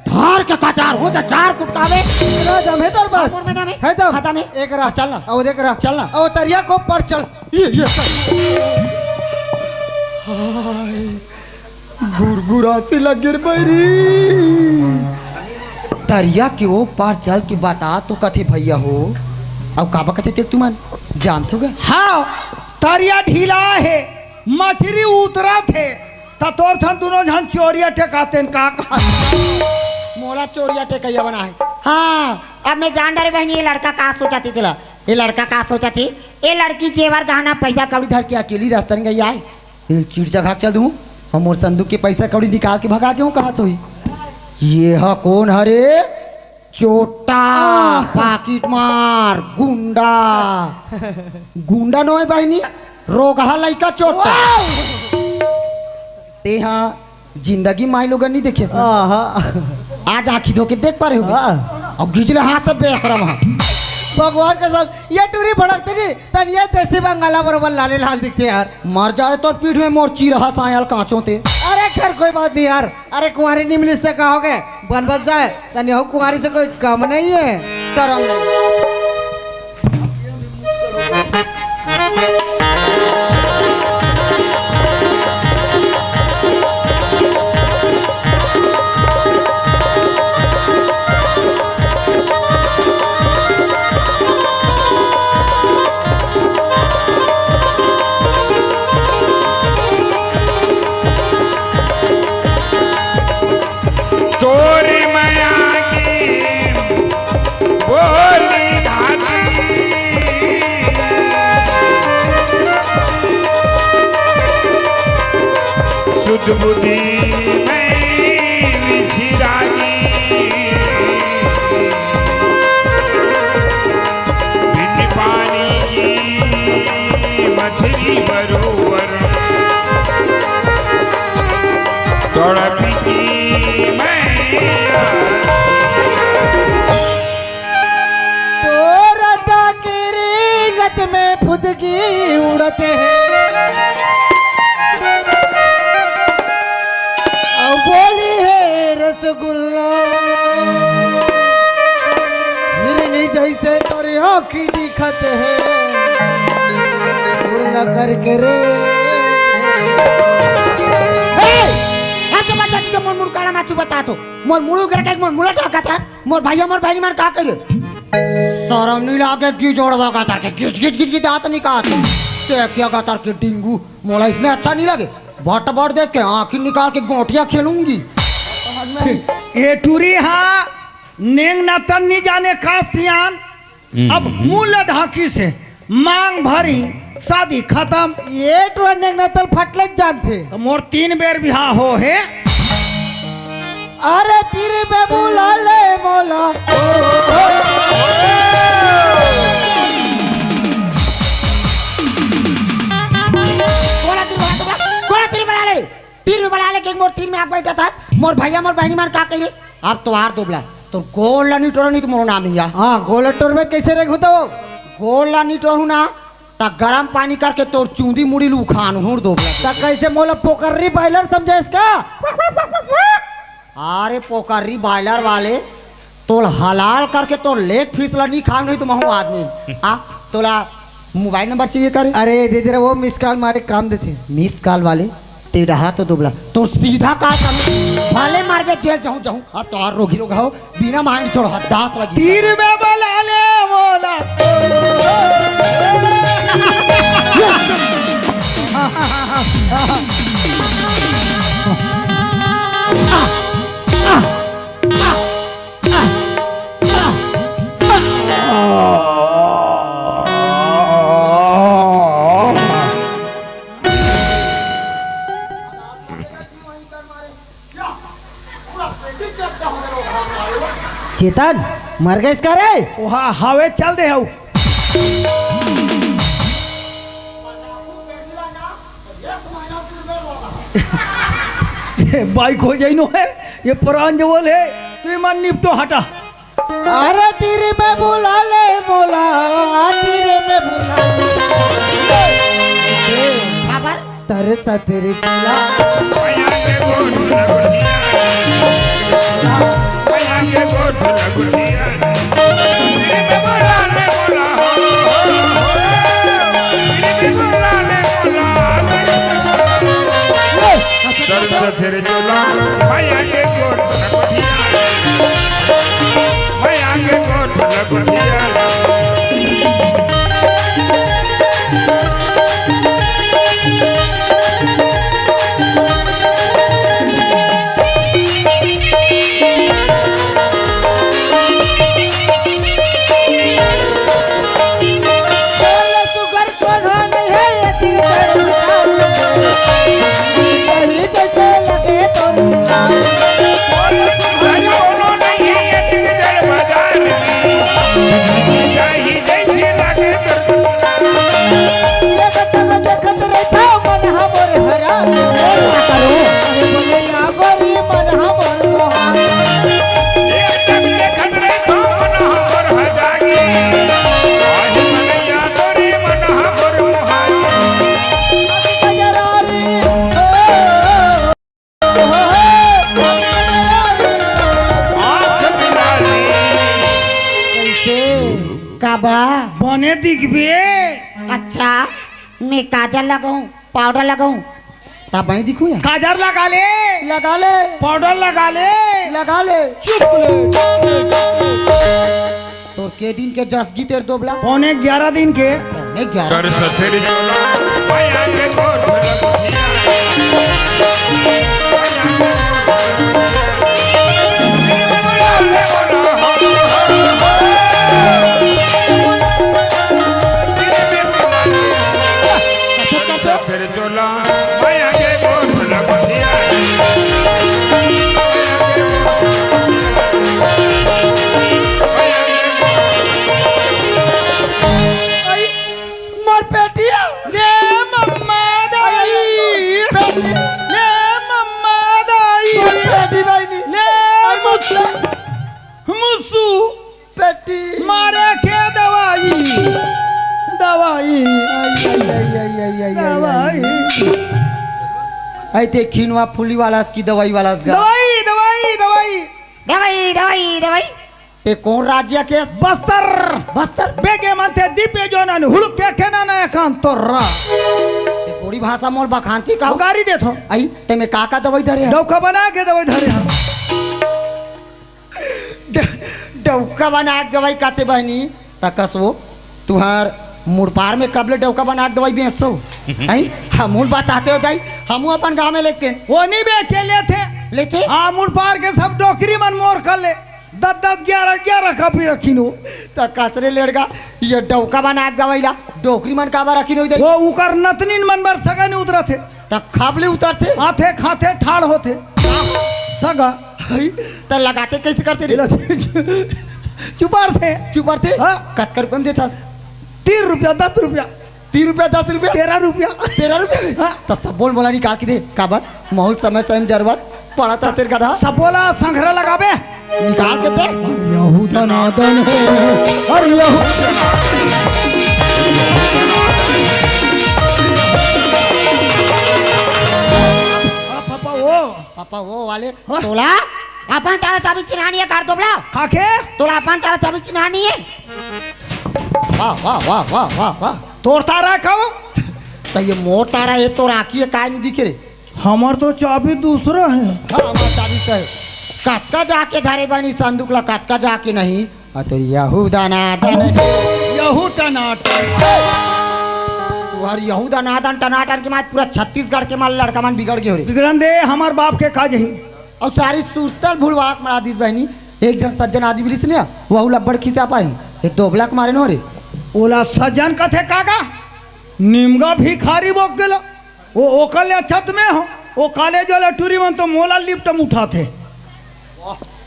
धार के कचार हो जा, चार कुटकावे। ना दम है तोर बस। मोर में दम है। है दम। हाँ, दम है। एक रहा। हाँ, चल ना। आओ देख रहा। चल ना। आओ तरिया को पर चल। ये, ये चल। हाय। गुरगुरासी लगे रे बैरी। तरिया के ओ पार चल के बता तो कथे भैया हो। अब काबा कथे तेल तुमन जानथो गा? हाँ, तरिया ढीला हे, मछरी उतरत हे, त तोर थन दुनो झन चोरिया टेकातेन का कहा? मोला चोरिया टेकैया बना हे। हाँ, अब मैं जान डरे बहनी, ये लड़का का सोचत हे तेला? ये लड़का का सोचत हे? ये लड़की जेवर गहना पैसा कौड़ी धर के अकेली रस्ता में गई आए। ये चीट जगह चल दूं, हम मोर संदूक के पैसा कौड़ी निकाल के भगा जाऊं, कहा तो ही। ये हा कौन हरे? चोट्टा, आह। पाकिट मार, गुंडा। गुंडा नोय बहनी, रोगहा लइका चोट्टा। वाह! तेहा जिंदगी माई लोगन नहीं देखेस ना। आहा। आज आँखी धो के देख पा रहे हो। हाँ। अब घिचले हाथ से बेशरम हा। भगवान कसम, ये टूरी भड़कते नहीं, तन ये देसी बंगाला बरोबर लाले लाल दिखते यार। मर जाए तो पीठ में मोर चीरहा सायल कांचो ते। अरे खैर कोई बात नहीं यार, अरे कुंवारी नहीं मिली से कहोगे, बन बच जाए, तन यहू कुंवारी से कोई कम नहीं है। शर्म नहीं। तोरी मया की बोली धानी। सुध बुद्धि में विधि रागी। बिन पानी की मछली बरोबर। तड़पती मैया। तोर दाकिरी गत में फुदकी उड़त हे। अउ बोली हे रसगुल्ला। हिरनी जैसे तोरी आँखी दिखत हे। उड़ला करके रे। हे! हाथ से बात कति के मोर मुड़ काला माचू बता तो। मोर मुड़ू कर के मोर मुड़ा ढाका था। मोर भैया मोर बहनी मन का करे? शरम नहीं लागे, गी जोड़वा का तर के गिच गिच गिच गिच दांत निकाल। देखिएगा तर के डिंगू, मोला इसमें अच्छा नहीं लगे। भट भट देख के आंखी निकाल के गोटियां खेलूंगी। ए टूरी हा, नेंग नतन नहीं जाने का सियान। अब मुंह ल ढाकी से मांग भरी, शादी खत्म। ये टूरा नेंग नतल फटले जानथे। तो मोर तीन बेर बिहाव हो हे। अरे तीर में बुला ले मोला। कोला तीर बुला, कोला तीर बुला ले। तीर में बुला ले के मोर तीर में आप बैठा था। मोर भैया मोर बहनी मन का कही रे? आप तो आर दोबला। तो गोल ला नहीं टोरा नहीं तो मोर नाम नहीं है। हाँ, गोल टोर में कैसे रेख होता हो? गोल ला नहीं टोरू ना, ता गरम पानी करके तोर चूंदी मुड़ी लू खान हुर दोबला। ता कैसे मोला पोकर्री बॉयलर समझे इसका? अरे पोकर्री बॉयलर वाले, तोल हलाल करके तोर लेग पीस ला नहीं खाव नहीं तो महू आदमी। आ, तोला मोबाइल नंबर चाहिए करे? अरे दे दे रे, वो मिस कॉल मारे काम देथे। मिस कॉल वाले, तेरा हाथ तो दुबला, तो सीधा का करूं? भले मारबे जेल जाऊं, जाऊं। अब तो और रोगी रोग हो, बिना माइंड छोड़ हदास लगी। तीर में बला ले मोला। चेतन, मर गइस का रे? ओहा, हावे चल दे हऊ। बाइक हो जाई नो है, ये परान जवल है, तू मन निपटो हटा। अरे तीर में बुला ले मोला, तीर में बुला ले। खबर? तरस तेरे चूल्हा। दर्द से तेरे चोला, मैं आगे गोर भगवतिया, मैं आगे गोर भगवतिया। कैसे? का बा? बने दिखबे। अच्छा, मैं काजल लगाऊं, पाउडर लगाऊं, तब मैं दिखूं या? काजल लगा ले। लगा ले। पाउडर लगा ले। लगा ले। चुप ले। तोर के दिन के जस गीतेर दोबला? पौने ग्यारह दिन के। पौने ग्यारह। कर सथेरी चोला, पाया के गोठ लग फिर चोला, मैं आगे बोल, बोला बतिया। आई, मोर बेटिया। ले मम्मा दाई। बेटी। ले मम्मा दाई। मोर बेटी बहनी। ले आई, मुझसे। मुसु पेटी। मारे के दवाई, दवाई। दवाई। आई ते खिनवा फुली वाला की दवाई वाला गा। दवाई, दवाई, दवाई। दवाई, दवाई, दवाई। ते कौन राज्य के? बस्तर। बस्तर। बेगे मनते दीपे जोनन हुड़के केना ना एकांतोरा। ते कोड़ी ई भाषा मोर बखानती का? गारी देथो। आई, ते में का का दवाई धरे हे? डौका बना के दवाई धरे हे। ड-, डौका बना के दवाई काते बहनी, तकस वो, तुहार मुड़पार में कब ले डौका बना के दवाई बेचसो? आई, हमू ल बताते हो दाई, हमू अपन गाँव में लेते हैं। वो नहीं बेचे, लेथे। लेथे? हाँ, मुड़पार के सब डोकरी मन मोर कर ले। दस दस, ग्यारह ग्यारह कापी रखिन हो। त कसरे लेड़गा, ये डौका बना के दवाई ला, डोकरी मन काबर रखिन हो दे? वो उकर नतनीन मन बर सगा नहीं उतरथे। त खबले उतरथे? आथे, खाथे, ठाड़ होथे। सगा। हई, त लगाते कैसे करते रे? एला चुपारथे। चुपारथे? हाँ। कतका रुपया में देथस? तीन रुपया, दस रुपया। तीन रुपया, दस रुपया? तेरह रुपया। तेरह रुपया में? हाँ। त सब बोल मोला निकाल के दे, काबर? महूँ ल समय समय में जरूरत पड़त हे तेर गधा। सबो ला संघरा लगाबे। निकाल के दे। यहू दनादन हे, अरे यहू। आ, पापा वो। पापा वो वाले। हाँ। तोला अपन तारा चाबी चिन्हानी हे, काट दोबला। काके? तोला अपन तारा चाबी चिन्हानी हे। वाह, वाह, वाह, वाह, वाह, वाह। तोर तारा का वो? त ये मोर तारा हे, तोर आँखी हे, काय नहीं दिखे रे? हमर तो चाबी दूसरा हे। हाँ, हमर चाबी तो हे। कतका जाके धरे बनी संदूक ला, कतका जाके नहीं। आ तो यहू दनादन। यहू टनाटन। तुहर यहू दनादन टनाटन के मारे पूरा छत्तीसगढ़ के मारे लड़का मन बिगड़ गे हो रे। बिगड़न दे, हमर बाप के का जही। अउ सारी सुरतल भुलवा के मरा दिस बहनी। एक झन सज्जन आदमी मिलिस ने, वहू ला बड़ खिसा पाही। ये दोबला के मारे न हो रे। ओला सज्जन कथे काका? निमगा भिखारी बोक गेला। वो ओकर ले अच्छा त मैं हो। वो कॉलेज वाला टूरी मन तो मोला लिफ्ट में उठाथे।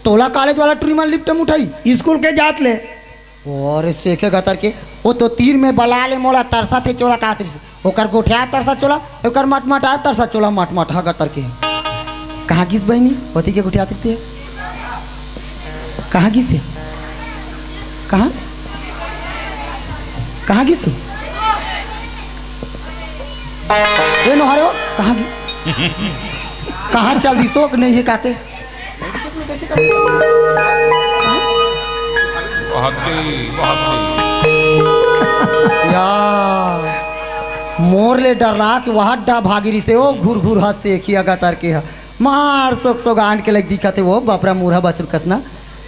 तोला कॉलेज वाला टूरी मन लिफ्ट में उठाई? स्कूल के जात ले। अरे सेखे गतर के, वो तो तीर में बला ले मोला तरसा थे चोला कात रिस। ओकर गोठिया तरसा चोला, ओकर मटमटा तरसा चोला, मटमट हा गतर के। कहाँ गिस बहिनी? ओती के गोठिया तिरते। कहाँ गिस हे? कहाँ? कहाँ गिस? ए नोहरे हो, कहाँ गिस? कहाँ चल दिस हो कि नहीं हे काते? बहुत ही, बहुत ही। यार, मोर ले डरना कि वहाँ डा भागी रिसे, ओ घुर घुर हंस से खिया गतर के ह। मार सोक सोगांड के लग दिखत हे वो, बपरा मुरहा बछरू कस ना।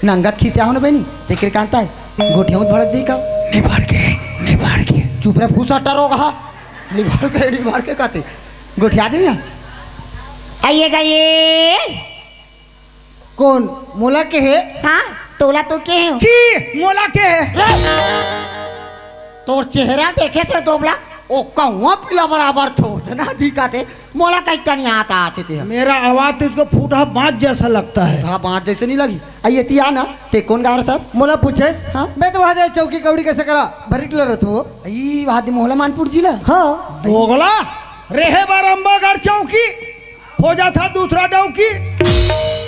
नंगत खिसिया हो ना बहिनी, तेकरे कांता हे। गोठिया मत भड़क जाई का? नहीं भड़के, नहीं भड़के। चुप रह, भूसा टरो कहा। नहीं भड़के, नहीं भड़के कहते। गोठिया दे भैया। आइएगा ये। कौन? मोला के हे? हाँ, तोला तो के हे? की? मोला के हे? तोर चेहरा देखे से दोबला, ओ कौआ पीला बराबर थोड़ ना दिखत हे। मोला कई तनी आता आते ते। मेरा आवाज तो इसको फूटा बाज जैसा लगता है। हाँ, बाज जैसे नहीं लगी। आई एती आ ना, ते कौन गाँव रहथस? मोला पूछस? हाँ? मैं तो वहाँ जाए चौकी कौड़ी कैसे करा? भरी टोला रहत हो? ई वहाँ दे मोहला मानपुर जिला? हाँ। दोगला, रहे बार अम्बागढ़ चौकी। खोजत हस दूसरा डौकी।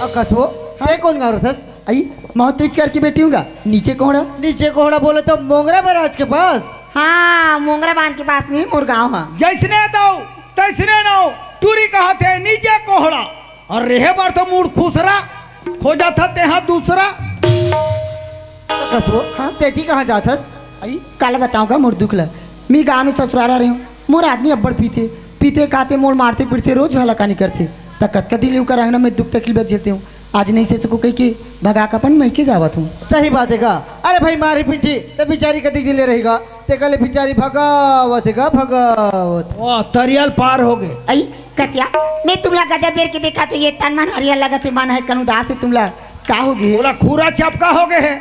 अकस हो, हाँ। ते कौन गाँव रहथस? आई, मैं तेज करके बैठी हूँ गा, नीचे कोहड़ा। नीचे कोहड़ा बोले तो मोंगरा बैराज के पास। हाँ, मोंगरा बांध के पास में ही मोर गाँव है। जैसने दऊ, तैसने नऊ, टूरी कहत हे नीचे कोहड़ा। अउ रेहे बर तो मूड़ खुसरा, खोजत हस तेहा दूसरा। अकस हो, हाँ। तेती कहाँ जात हस? आई, काला बताऊँ गा मोर दुख ला। मी गाँव में ससुरारा रहे हूँ, मोर आदमी अब्बड़ पीथे, पीथे खाथे मोर मारथे पीटथे, रोज हलाकानी करथे। त कतका दिन ले ओकर अंगना में दुख तकलीफ झेलते हूँ। आज नहीं से सको कहिके भगा के अपन मइके जावत हूँ। सही बात हे गा। अरे भाई मारी पीठी, त बिचारी कतिक दिन ले रही गा, तेकर ले बिचारी भगावत हे गा, भगावत। वाह, तरिया ल पार होगे। आई, कसिया, मैं तुमला गजब बेर के देखत हूँ, ये तन मन हरियर लगत हे, मन हे कन उदास हे तुमला। का होगे? ओला खूरा चपका होगे हे।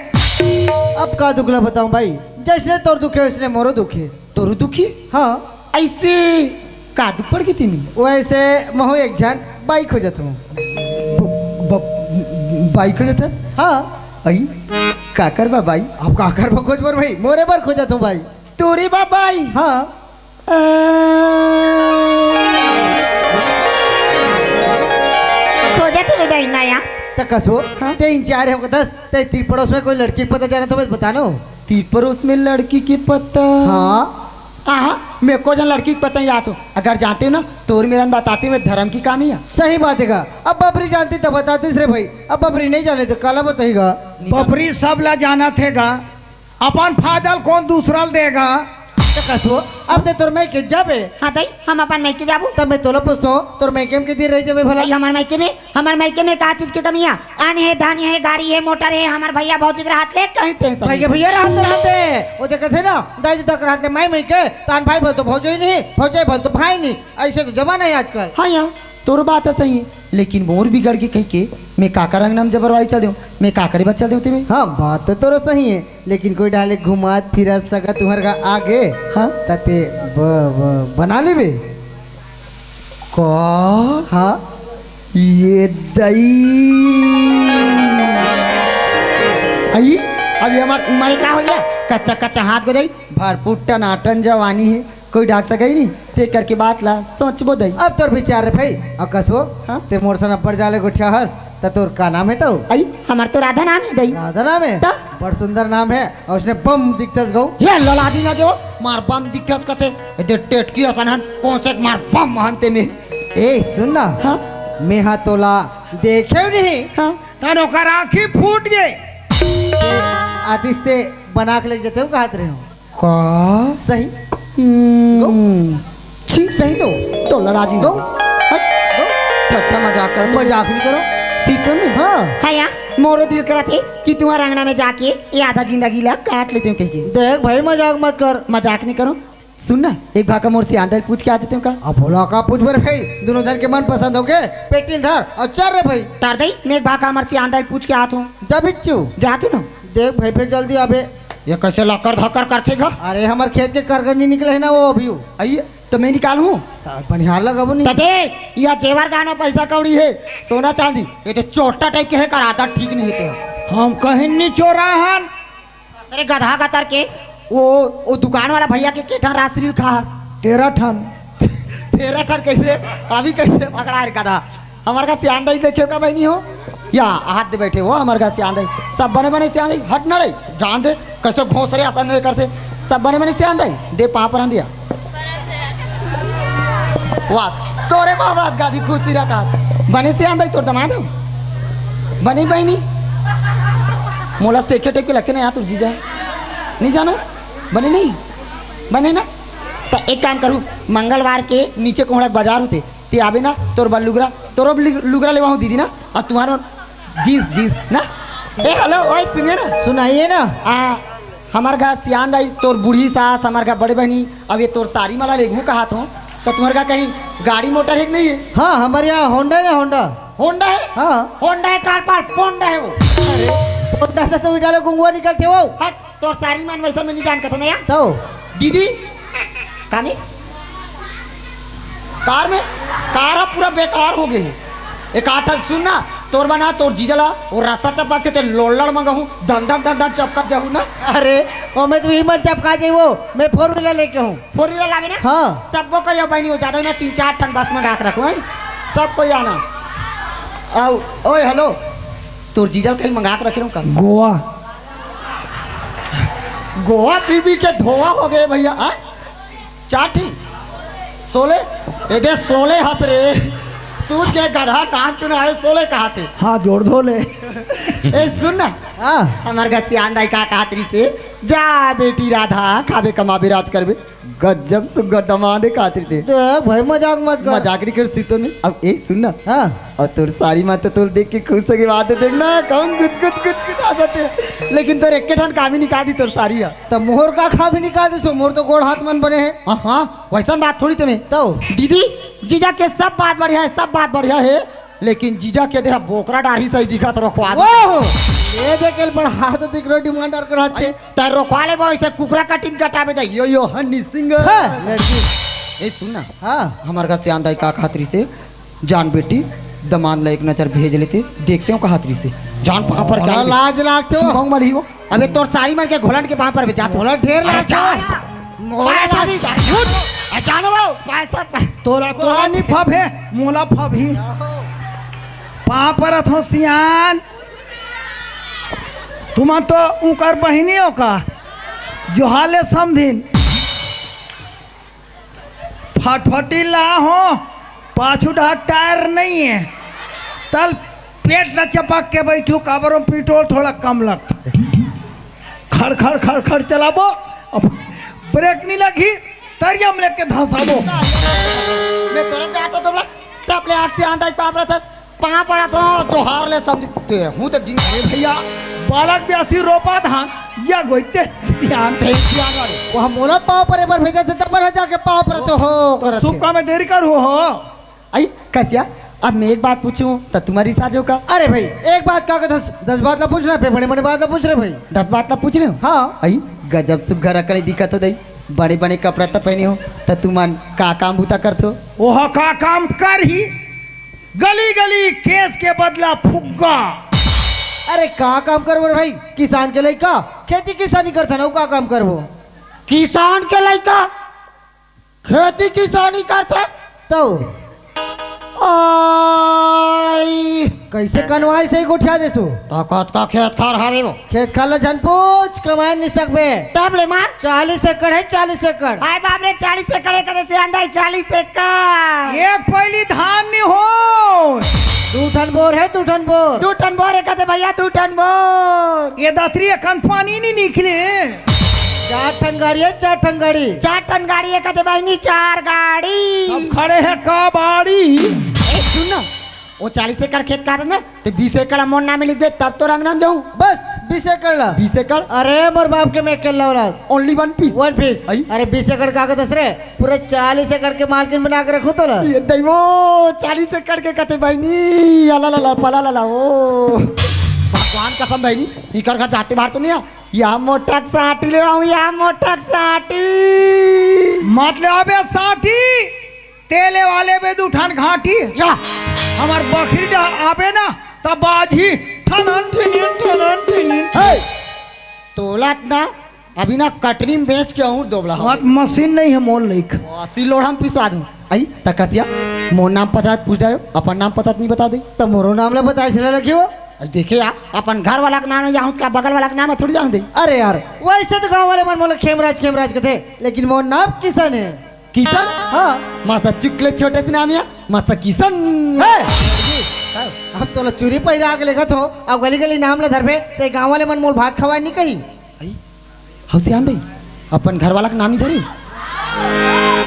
अब का दुख ला बताऊँ भाई, जैसने तोर दुख हे, वैसने मोरो दुख हे। तोरो दुख हे? हाँ। अइसे का दुख पड़ गे तेमे? वइसे महूँ एक झन बाई खोजत हूँ। ब-, ब-, बाई खोजत हस? हाँ। अई, काकर बा बाई? अब काकर बा खोजबो रे भाई, मोरे बर खोजत हूँ बाई। तोरे बा बाई? हाँ। आ। खोजत हवे दहिना या। त कसो, हाँ? ते इंचार हे हमको दस, ते तीर पड़ोस में कोई लड़की के पता जाना तो बस बता नो। तीर पड़ोस में लड़की के पता? हाँ। आहा, मैं को जन लड़की के पता नहीं आत हो। अगर जानते हो ना, तोर मेरन बताते हुए धर्म की काम ही है। सही बात हे गा। अब बपरी जानती तो बतातीस रे भाई, अब बपरी नहीं जाने तो काला बताही गा। बपरी सब ला जानत हे गा, अपन फायदा ल कोन दूसरा ल देगा? त कसो, अब ते तोर मइके जाबे। हाँ दाई, हम अपन मइके जाबो। तब मैं तोला पूछथों, तोर मइके में के दिन रहि जाबे भला? दाई, हमर मइके में, हमर मइके में का चीज के कमी हे? अन्न हे, धान्य हे, गाड़ी हे, मोटर हे, हमर भइया भौजी के रहत ले कहीं टेंशन भाई के नहीं। भइया रहत रहते, वो देखत हे ना, दाई ददा के रहत ले माई मइके, तान भाई भल तो भौजई नहीं, भौजई भल तो भाई नहीं, अइसे तो जमाना हे आजकल। हाँ यार, तोर बात हे सही हे, लेकिन मोर बिगड़ गे कहिके मैं काकर अंगना में जबरवाई चल देंव, मैं का करे बर चल देंव ते में? हाँ, बात तो तोरो सही हे, लेकिन कोई डाले घुमात फिरत सगा तुम्हर का आगे, हाँ? तते ब-, ब-, बना लेबे। का? हाँ? ये दई। अई, अब ये हमर उमर का होइया? कच्चा कच्चा हाथ गो दई, भरपूर टनाटन जवानी हे, कोई डाक सका ही नहीं। ते करके बात ला सोचबो दई। अब तोर विचार रे भाई, अकस हो, हाँ? ते मोर सन अब्बड़ जाले गोठिया हस, त तोर का नाम हे तउ? अई, हमर तो राधा नाम हे दई। राधा नाम हे? त? बड़ सुंदर नाम हे, अउ उसने बम दिखथस गऊ। हे ललाजी ना देव, मार बम दिखथस कथे, एदे टेटकी असन हन, कोन से मार बम हन ते में। ए, सुन ना, हाँ? मेहा तोला देखेव नहीं। हाँ? तन ओकर आँखी फूट गे। आतिश ते बना के ले जतेव कहत रहेंव। का? सही। हम्म। गो। छी, सही तो। तो ललाजी गो। हट। गो। ठट्ठा मजाक करत हों। मजाक नहीं करों। सीटो नहीं। हाँ। हाँ या, मोरो दिल करत हे कि तुम्हर अंगना में जाके ये आधा जिंदगी ला काट लेतेंव कहिके। देख भाई, मजाक मत कर। मजाक नहीं करों। सुन ना, एक भाका मोर सियान दाई पूछ के आ जतेंव का? अब भोला का पूछबे रे भाई, दूनों झन के मन पसंद होगे, पेटी ल धर अउ चल रे भाई। टरदई, मैं एक भाका हमर सियान दाई पूछ के आत हों। जा बिच्छू। जा तू ना। देख भाई, फेर जल्दी आबे। ये कइसे लकर धकर करथे गा? अरे, हमर खेत के करगनी निकले हे ना, वो अभी। अई, त मैं निकालहूँ। त बनिहार लगाबो नहीं। त दे, या जेवर गहना पइसा कौड़ी हे, सोना चांदी, ये तो चोट्टा टाइप के हे, कर आदत ठीक नहीं हे ते। हम कहीं नहीं चोरा हन। अरे गधा गतर के, वो, वो दुकान वाला भइया के के ठन राजश्री ल खा हस? तेरह ठन। तेरह ठन कइसे? अभी कइसे पकड़ा रे गधा? हमर घर सियान दाई देखेव का बहिनी हो? या हाथ दे बइठे हो हमर घर सियान दाई। सब बने बने सियान दाई, हट ना रे, जान दे, कइसे घोंसरे असन नइ करथे। सब बने बने सियान दाई, दे पाँव परन दिया। वाह, तोरे बाबा गादी खुशी रखा। बने सियान दाई तोर दमाद हो? बने बहिनी? मोला सेखे टाइप के लगथे ना यार तोर जीजा। नहीं जाना? बने नहीं? बने ना? त एक काम करूँ, मंगलवार के नीचे कोहड़ा बाजार होथे, ते आबे ना, तोर बर लुगरा, तोर बर लुग-, लुगरा लेवाहूँ दीदी ना, अउ तुम्हर बर जींस, जींस ना। ए, हेलो, ओए, सुनिए ना। सुनाइए ना। आ, हमर घर सियान दाई, तोर बूढ़ी सास, हमर घर बड़े बहिनी, अब ये तोर सारी मन ला लेगहूँ कहत हों, त तुम्हर घर कहीं गाड़ी मोटर हे कि नहीं हे? हाँ, हमर यहाँ होंडा हे ना, होंडा। होंडा हे? हाँ। होंडा हे, कार पाल, पोंडा हे वो। अरे, होंडा से तो डाले गुंगवा निकलथे वो। हट। तोर सारी मन वइसन में नहीं जान कथन या। तो? दीदी, का में? कार में? कार ह पूरा बेकार होगे हे। एक आठ सुन ना, तोर बना, तोर जीजा ला, वो रस्सा चपक के ते लोल्लड़ मंगाहूँ, दन दन दन दन चपकत जाहूँ ना। अरे, ओमे तो ही मन चपका जाई वो, मैं four wheeler लेके हूँ। Four wheeler लाबे ना? हाँ। सबको कहियो बहिनी हो जाता ना, तीन चार ठन बस मंगा के रखो, हैं? सब कोई आना। आओ, ओए, हेलो, तोर जीजा ला कहीं मंगा के रखे रहूँ का? गोवा। गोवा पी पी के धोवा होगे भइया, हाँ? चार ठी? सोले? एदे सोले हस रे। सूत के गधा नाम चुनाए सोले कहथे। हाँ, जोड़ धो ले। ए, सुन ना। हाँ। हमर घर सियान दाई का कहत रहिसे, जा बेटी राधा, खाबे कमाबे राज करबे। गजब सुग्घर दमाद हे कहत रहिसे। देख भाई, मजाक मत कर। मजाक नहीं कर सीतो ने। अब ए सुन ना। हाँ। अउ तोर सारी मन तो तोर देख के खुश होगे, बात हे, देख ना, कौन गुद गुद गुद गुद आ जाथे। लेकिन तोर एके ठन कामी निकाल दी तोर सारी ह। त मोर का कामी निकाल दी सो, मोर तो गोड़ हाथ मन बने हे। हाँ, हाँ, वइसन बात थोड़ी ते में। तो? दीदी, जीजा के सब बात बढ़िया हे, सब बात बढ़िया हे, लेकिन जीजा के देह बोकरा डाढ़ी सही दिखत, रोकवा दे। ओहो! ये देख के बड़ा हाथ दिख रहा, demand और कर हाथ से। अरे, तैं रोकवा ले बा, इसे कुकरा कटिंग कटाबे जाई। यो, यो, हनी सिंह। हाँ। लड़की। ए, सुन ना। हाँ। हमर घर सियान दाई का कहत रहिसे, जान बेटी, दमाद ला एक नजर भेज लेते, देखते हो कहत रहिसे। जान पाँव पर बड़ा लाज लागथे हो। चुमाऊं मली हो। अबे तोर सारी मन के घोलन के पाँव पर बे, जा तो। घोलन ढेर अरे लागथे जा हो। ना। मोला पैसा लाज दी, जा। उठ। आ, जानो बाबू, पैसा, पै- तोला, तोला नहीं फबे, मोला फबही। पाँव परत हों सियान। तुमन तो उंकर बहिनी हो का? जोहार ले समधिन। फटफटी ला हो, पाछू डहर टायर नहीं हे। तल पेट ला चपक के बैठू, काबरो पेट्रोल थोड़ा कम लगथे। खड़ खड़ खड़ खड़ चलाबो, अब ब्रेक नहीं लगही। तरिया में लेके धंसाबो। मैं तोरे जात तो बोला, टप ले आँख से आंदा ही पाँव परत हस, पाँव परत हो, जोहार ले समझते हूँ तो दिन। अरे भैया, बालक ब्यासी रोपा धान, या गोइते ध्यान। थे ध्यान वाले। वो हम मोला पाँव परे बर भेजे थे, तब पर जाके पाँव परत हो, करत सुक्का हे। में देरी कर हो, हो। आई, कसिया, अब मैं एक बात पूछूं, तो तुम्हारी साझो का? अरे भाई, एक बात का कहत हस, दस बात ला पूछना, पे बड़े बड़े बात ला पूछ रहे भाई। दस बात ला पूछ रहे हो? हाँ। आई, गजब सुघर अकल दिखत हो दई, बड़े बड़े कपड़ा तो पहने हो, तो तुमन का काम बूता करत हो? ओह का काम कर ही, गली गली केस के बदला फुग्गा। अरे का काम करबो रे भाई, किसान के लइका खेती किसानी करथन, अउ का काम करबो? किसान के लइका खेती किसानी करथे? तो आई। कैसे कनवाई से ही गोठिया देसु? तो कतका खेत खार हवे वो? खेत खार ला झन पूछ, कमाए नहीं सकबे। तब ले मार। चालीस एकड़ है, चालीस एकड़। हाय बाप रे, चालीस एकड़, एक से अंदर चालीस एकड़। एक पहली धान नहीं हो। दू ठन बोर है, दू ठन बोर। दू ठन बोर, एक दे भैया, दू ठन बोर। ये दतरी अखन पानी नहीं निकले। चार ठन गाड़ी है, चार ठन गाड़ी। चार ठन गाड़ी, एक दे बहिनी, चार गाड़ी। अब खड़े हैं का बाड़ी? ए, सुन ना, वो चालीस एकड़ खेत का ना, तो बीस एकड़ मोर नाम में लिख दे, तब तो रंग नाम जाऊं। बस, बीस एकड़ ला। बीस एकड़? अरे, मोर बाप के मैं अकेला औलाद। Only one piece? One piece। आई? अरे, बीस एकड़ का कहत हस रे? पूरा चालीस एकड़ के मालकिन बना के रखूं तोला। ये दैवो, चालीस एकड़ के कथे बहिनी, अला ला ला, पला ला ला, ओ। भगवान कसम बहिनी, इकर घर जाते बार तो नहीं आ। या मोटक साटी ले आऊं, या मोटक साटी। मत ले आबे साटी, तेले वाले बे दू ठन घाटी। या। हमर बखरी डा आबे ना, तब बाजी ठनन ठिनिन, ठनन ठिनिन। हे, तोलत ना, अभी ना कटनी में बेच के आऊं दोबला। बात मशीन नहीं है मोर लइक। असी लोढ़ा में पिसवा दूं। आई, तकसिया, मोर नाम पता पूछ जायो, अपन नाम पता नहीं बता दे। त मोरो नाम ला बताए चले लगी हो। आई देखे यार, अपन घर वाला के नाम नहीं जानत, का बगल वाला के नाम थोड़ी जान दे। अरे यार, वैसे तो गांव वाले मन मोला खेमराज, खेमराज कथे, लेकिन मोर नाम किशन है। किशन? हाँ। मस्त चुकले छोटे से नाम या, मस्त किशन। हे! अब तोला चूरी पहिरा के लेगत हो, अब गली गली नाम ला धरबे, ते गांव वाले मन मोल भात खवाए नहीं कही। आई, हौसियान दे, अपन घर वाला के नाम नहीं धरे।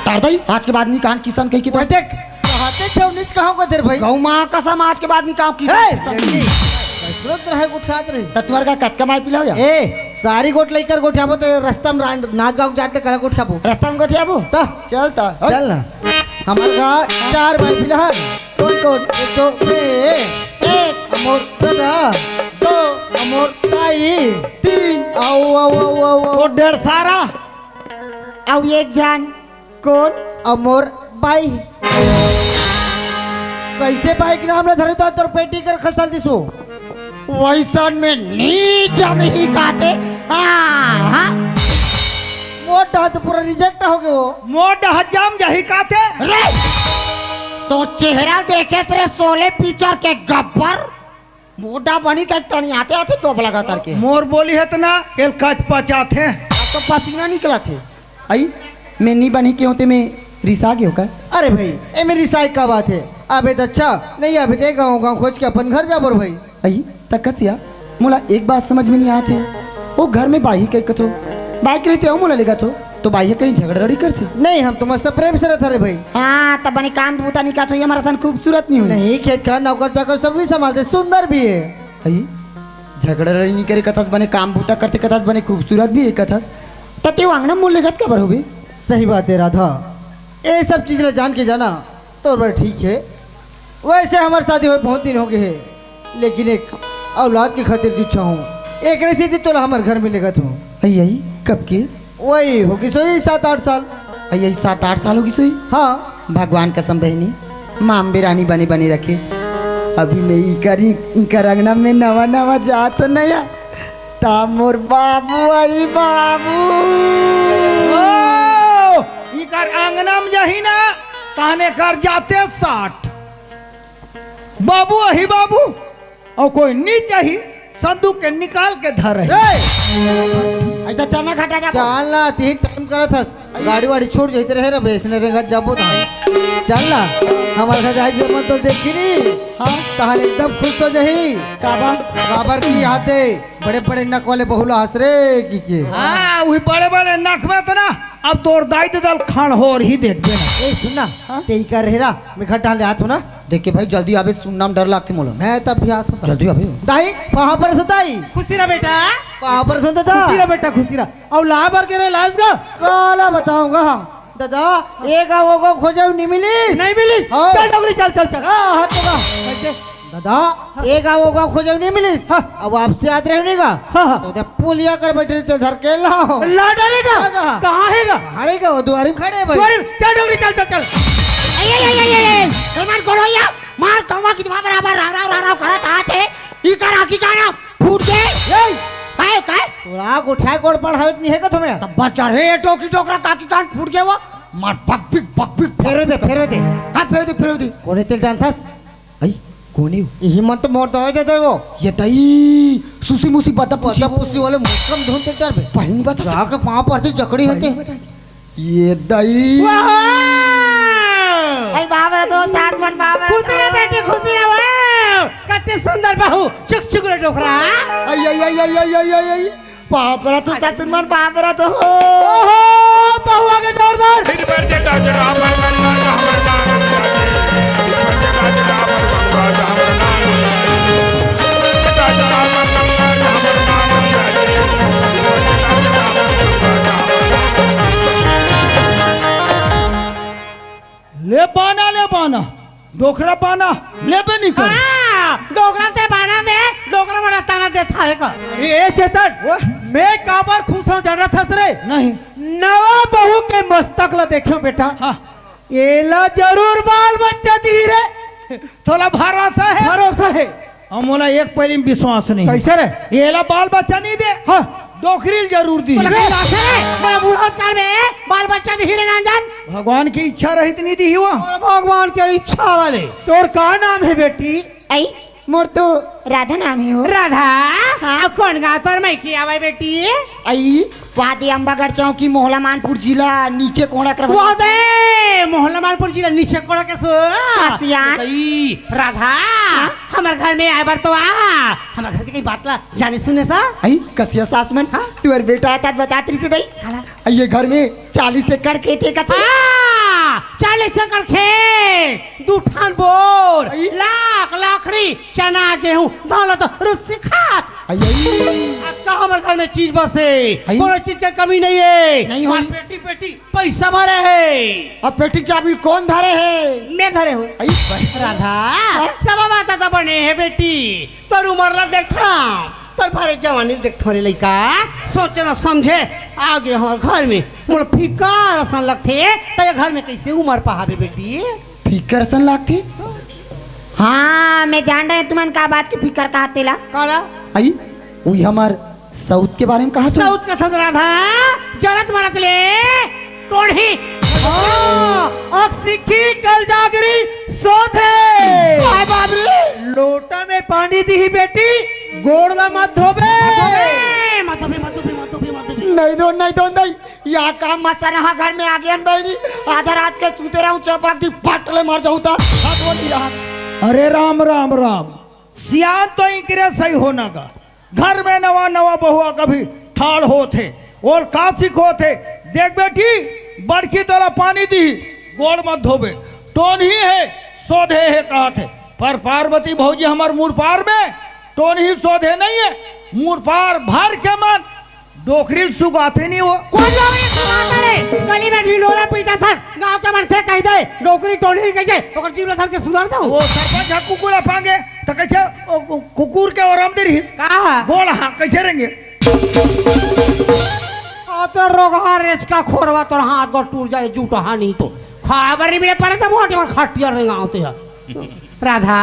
तार दई, आज के बाद नहीं कहान किशन कही के तो। ओए देख, कहते छेव नीच कहां को तेरे भाई। गौ मां कसम, आज के बाद नहीं कहां किशन, हे! किशन। जल्दी। तुरंत रहे उठात रही। त तुहर का कतका माई पिलाओ या? ए, सारी गोठ लइकर गोठियाबो त रस्ता में रा-, नांदगांव जात ले कला गोठियाबो। रस्ता में गोठियाबो? त? चल त। चल ना। हमर का चार माई पिलहन। कौन कौन? एक दो, ए, ए। एक। अमोर दादा। दो। अमोर ताई। तीन। आओ, आओ, आओ, आओ, आओ। वो डेढ़ सारा। आओ एक जान। कौन? अमोर बाई। कैसे बाई के नाम ला धरे तो तोर पेटी कर खसल दिसो। वैसन में नी जमही काते। हाँ, हाँ। मोटा तो पूरा रिजेक्ट हो गयो। मोटा जम जही काते। रे! तो चेहरा देखे तेरे शोले पिक्चर के गब्बर। मोटा बनी के तनी आते आते तो लगा करके। मोर बोली है तना, एल कच पचाते। तो पसीना निकला थे। आई, मैं नी बनी के होते मैं रिसा गयो का? अरे भाई, ए मेरी रिसाई का बात है? आबे त अच्छा, नहीं आबे ते गाँव गाँव खोज के अपन घर जाबो रे भाई। आई, त कसिया, मोला एक बात समझ में नहीं आते। वो घर में बाई कही कथो, बाई के रहते हो मोला लेगा थो, तो बाई कहीं झगड़ा रड़ी करते। नहीं, हम तो मस्त प्रेम से रहता रे भाई। हाँ, तब बने काम बूता नहीं का थो, ये हमारा सन खूबसूरत नहीं हुई। नहीं, खेत खार नौकर चाकर सब भी संभालते, सुंदर भी है। आई, झगड़ा रड़ी नहीं करे कथस, बने काम बूता करते कथस, बने खूबसूरत भी है कथस। त तें अंगना मोल लेगत काबर होबे? सही बात है राधा, ये सब चीज ला जान के जाना तोर बर ठीक है। वैसे हमर शादी होए बहुत दिन हो गए है, लेकिन एक औलाद के खातिर जुच्छा हूँ, एकरे सेती तोला हमर घर में लेगत हूँ। आई, आई, कब के? वही होगी सोई सात आठ साल। आई, आई, सात आठ साल होगी सोई? हाँ। भगवान कसम बहिनी, माँ अम्बे रानी बने बने रखे। अभी मैं इकर, इकर अंगना में नवा नवा जा तो नया, ता मोर बाबू आई बाबू। ओ, इकर अंगना में जाही ना, ताने कर जाते साठ। बाबू अही बाबू, अउ कोई नी चाही, संदूक के निकाल के धर रहे। ए! ऐसा चना घटा जा। चल ना, तीन टाइम करत हस। गाड़ी वाड़ी छोड़ जाते रहे रे, बेसने रेंगत जाबो त। चल ना, हमारे घर जाए के मन तो देखी नी। हाँ। तहन एकदम खुश हो जाही। काबर? काबर की आते बड़े बड़े नक वाले बहुला हस रे की के। हाँ, वही बड़े बड़े नक में तो ना अब तोर दाई ददा ल खान होर ही देख बेटा। ए, सुन ना, हाँ? ते ही कर रहे रा, मैं घर डाल ले आत हूँ ना। देख के भाई, जल्दी आबे, सुनना में डर लागथे मोला। मैं तब भी आत हूँ। जल्दी आबे। दाई, कहाँ पर से दाई? खुशी रह बेटा। कहाँ पर से दादा? खुशी रह बेटा, खुशी रह। अउ ला बर के रे लास गा? काला बताऊंगा। दादा, ए गाँव ओ गाँव खोजे नहीं मिलिस। नहीं मिलिस? हाँ। चल डोकरी, चल, चल, चल। हाँ, हाथ लगा। कैसे? दादा, ए गाँव ओ गाँव खोजे नहीं मिलिस। हाँ। अब आपसे याद रहे नहीं का? हाँ, हाँ। तो उधर पुलिया कर बैठे रहते, धर के लाओ। ला डरेगा? हाँ, हाँ। कहाँ है गा? अरे का, वो दुआरी में खड़े हैं भाई। दुआरी में, चल डोकरी, चल, चल, चल। ए, ए, ए, ए, ए, ए, सलमान कौन हो या? मार कौवा की तुम्हारा बराबर राव, राव, राव, राव करत आत हे। ई कर आँखी का ना फूट गे। ए! काय, काय? तोरा गोठिया गोड़ पढ़ावत नहीं है का तुम्हें? तब बचा रे, ये टोकरी टोकरा काकी कान फूट गया वो। मार बकबिक, बकबिक। फेर दे, फेर दे। हाँ, फेर दे, फेर दे। कोने तेल जानथस? आई, कोने हो? यही मन तो मोर दवाई दे दे वो। ये दई, सुसी मुसी बदब पुसी। बदब पुसी वाले मुस्कम धुन ते डर बे। पहली बात है। जाके पाँव पड़ती जकड़ी पहली होती। बात है। ये दई। वाह! आई बाप रे, दो सास मन बाप रे। खुशी रह बेटी, खुशी रह। वाह! कत्ते सुंदर बहू, चुक चुक रे डोकरा। आई, आई, आई, आई। बाप रे, तो सासुर मन बाप रे तो। ओहो, बहू आगे जोरदार। ले बाना, ले बाना, डोकरा बाना लेबे नहीं कर। हाँ, डोकरा ते बाना दे, डोकरा बड़ा ताना दे था एक। अरे ए चेतन, ओए। मैं काबर खुश हूँ जानत हस रे? नहीं। नवा बहू के मस्तक ला देखियो बेटा। हाँ। एला जरूर बाल बच्चा दी रे। तोला भरोसा है? भरोसा है। अब मोला एक पहली में विश्वास नहीं। कैसे रे? एला बाल बच्चा नहीं दे। हाँ। डोकरी ल जरूर दी। बोला, "कैसे रे? मैं बूढ़ा काल में बाल बच्चा नहीं रे नानजान।" भगवान की इच्छा रही तो नहीं दी हुआ। और भगवान के इच्छा वाले। तोर का नाम है बेटी? आई, मोर तो राधा नाम है हो। राधा? हाँ। अब कौन गाँव तोर मइके आवे बेटी? आई, वादे अम्बागढ़ चौकी, मोहला मानपुर जिला, नीचे कोड़ा कर। वादे मोहला मानपुर जिला, नीचे कोड़ा के सो। हसियान। दई, राधा, हाँ? हमर घर में आए बर तो आ। हमर घर के कई बात ला जाने सुने सा। आई, कसिया सास मन, हाँ? तुहर बेटा आता त बतात रहिसे दई। काला? आई, ये घर में चालीस एकड़ खेत हे कथे। हाँ, चालीस एकड़ खेत, दू ठान बोर, आई? लाख लाखड़ी, चना, गेहूं, धान ला तो रुस्सी खात। आई, आई। अब का हमर घर में चीज बसे, आई? कोनो चीज के कमी नहीं है। नहीं होई। और पेटी पेटी पैसा भरे है। अब पेटी के चाबी कौन धरे है? मैं धरे हूँ। आई, बस। राधा, हाँ? सब बात तो बने है बेटी। तोर उमर ला देखथंव, तोर भारे जवानी ल देखथंव रे लइका, सोचे न समझे आगे हमर घर में, मोला फिकर असन लगथे, त ये घर में कइसे उमर पहाबे बेटी? फिकर असन लगथे? हाँ, मैं जान रहे तुमन का बात के फिकर कहा तेला। काला? आई, उही हमर सउत के बारे में कहा तू? सउत कथस राधा, जरत मरत ले टोढ़ी। हाँ, अक सिक्खी कल जागरी सोधे। हाय बाप रे। लोटा में पानी दिही बेटी, गोड़ ला मत धोबे। मत धोबे, मत धोबे, मत धोबे, मत धोबे, मत धोबे। नहीं दो, नहीं दो, नहीं। या का मसरहा घर में आगे हन बहिनी, आधा रात के सूते रहूं, चपक दी, पट ले मर जाऊं त। हाथ वो दिया। अरे राम, राम, राम। सियान तो इकरे सही होना गा। घर में नवा नवा बहुआ कभी ठाढ़ होत हे, ओला का सिखोत हे? देख बेटी, बड़की तोला पानी दिही, गोड़ मत धोबे। टोनही हे, सोधे हे कहत हे, पर पार्वती भौजी हमर मुड़पार में टोनही सोधे नहीं हे। मुड़पार भर के मन डोकरी ल सुगाथे नहीं हो। कोन डोकरी ल सुगाथे रे? गली में ढिंढोरा पीटत हन, गांव के मनखे कहि दे, डोकरी टोनही कहि दे, ओकर जीभ ल धर के सुगार दो। वो सरपंच ह कुकुर ह पांगे, त कइसे ओ, ओ, कुकुर के ओरम दे रही? का? बोल हाँ, कइसे रेंगे? आ तो रोगहा रेचका खोरवा तोर हाथ गोड़ टूट जाए, जूठहा नहीं तो। खाए बर नहीं मिले परे त मोटे बर खटिया रेंगावत हे। राधा,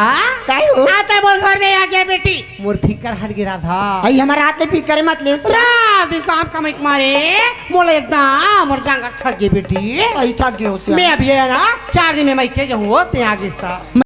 काय हो? आ तो मोर घर में आ गया बेटी। मोर फिकर हट गई राधा। आई हमर हाथ ले फिकर मत ले। रात दिन काम कमाई के मारे, मोला एकदम मोर जांगर थक गई बेटी। आई थक गए हो सियान। मैं अभी है ना, चार दिन में मइके जाऊँ, ते आ गई सा।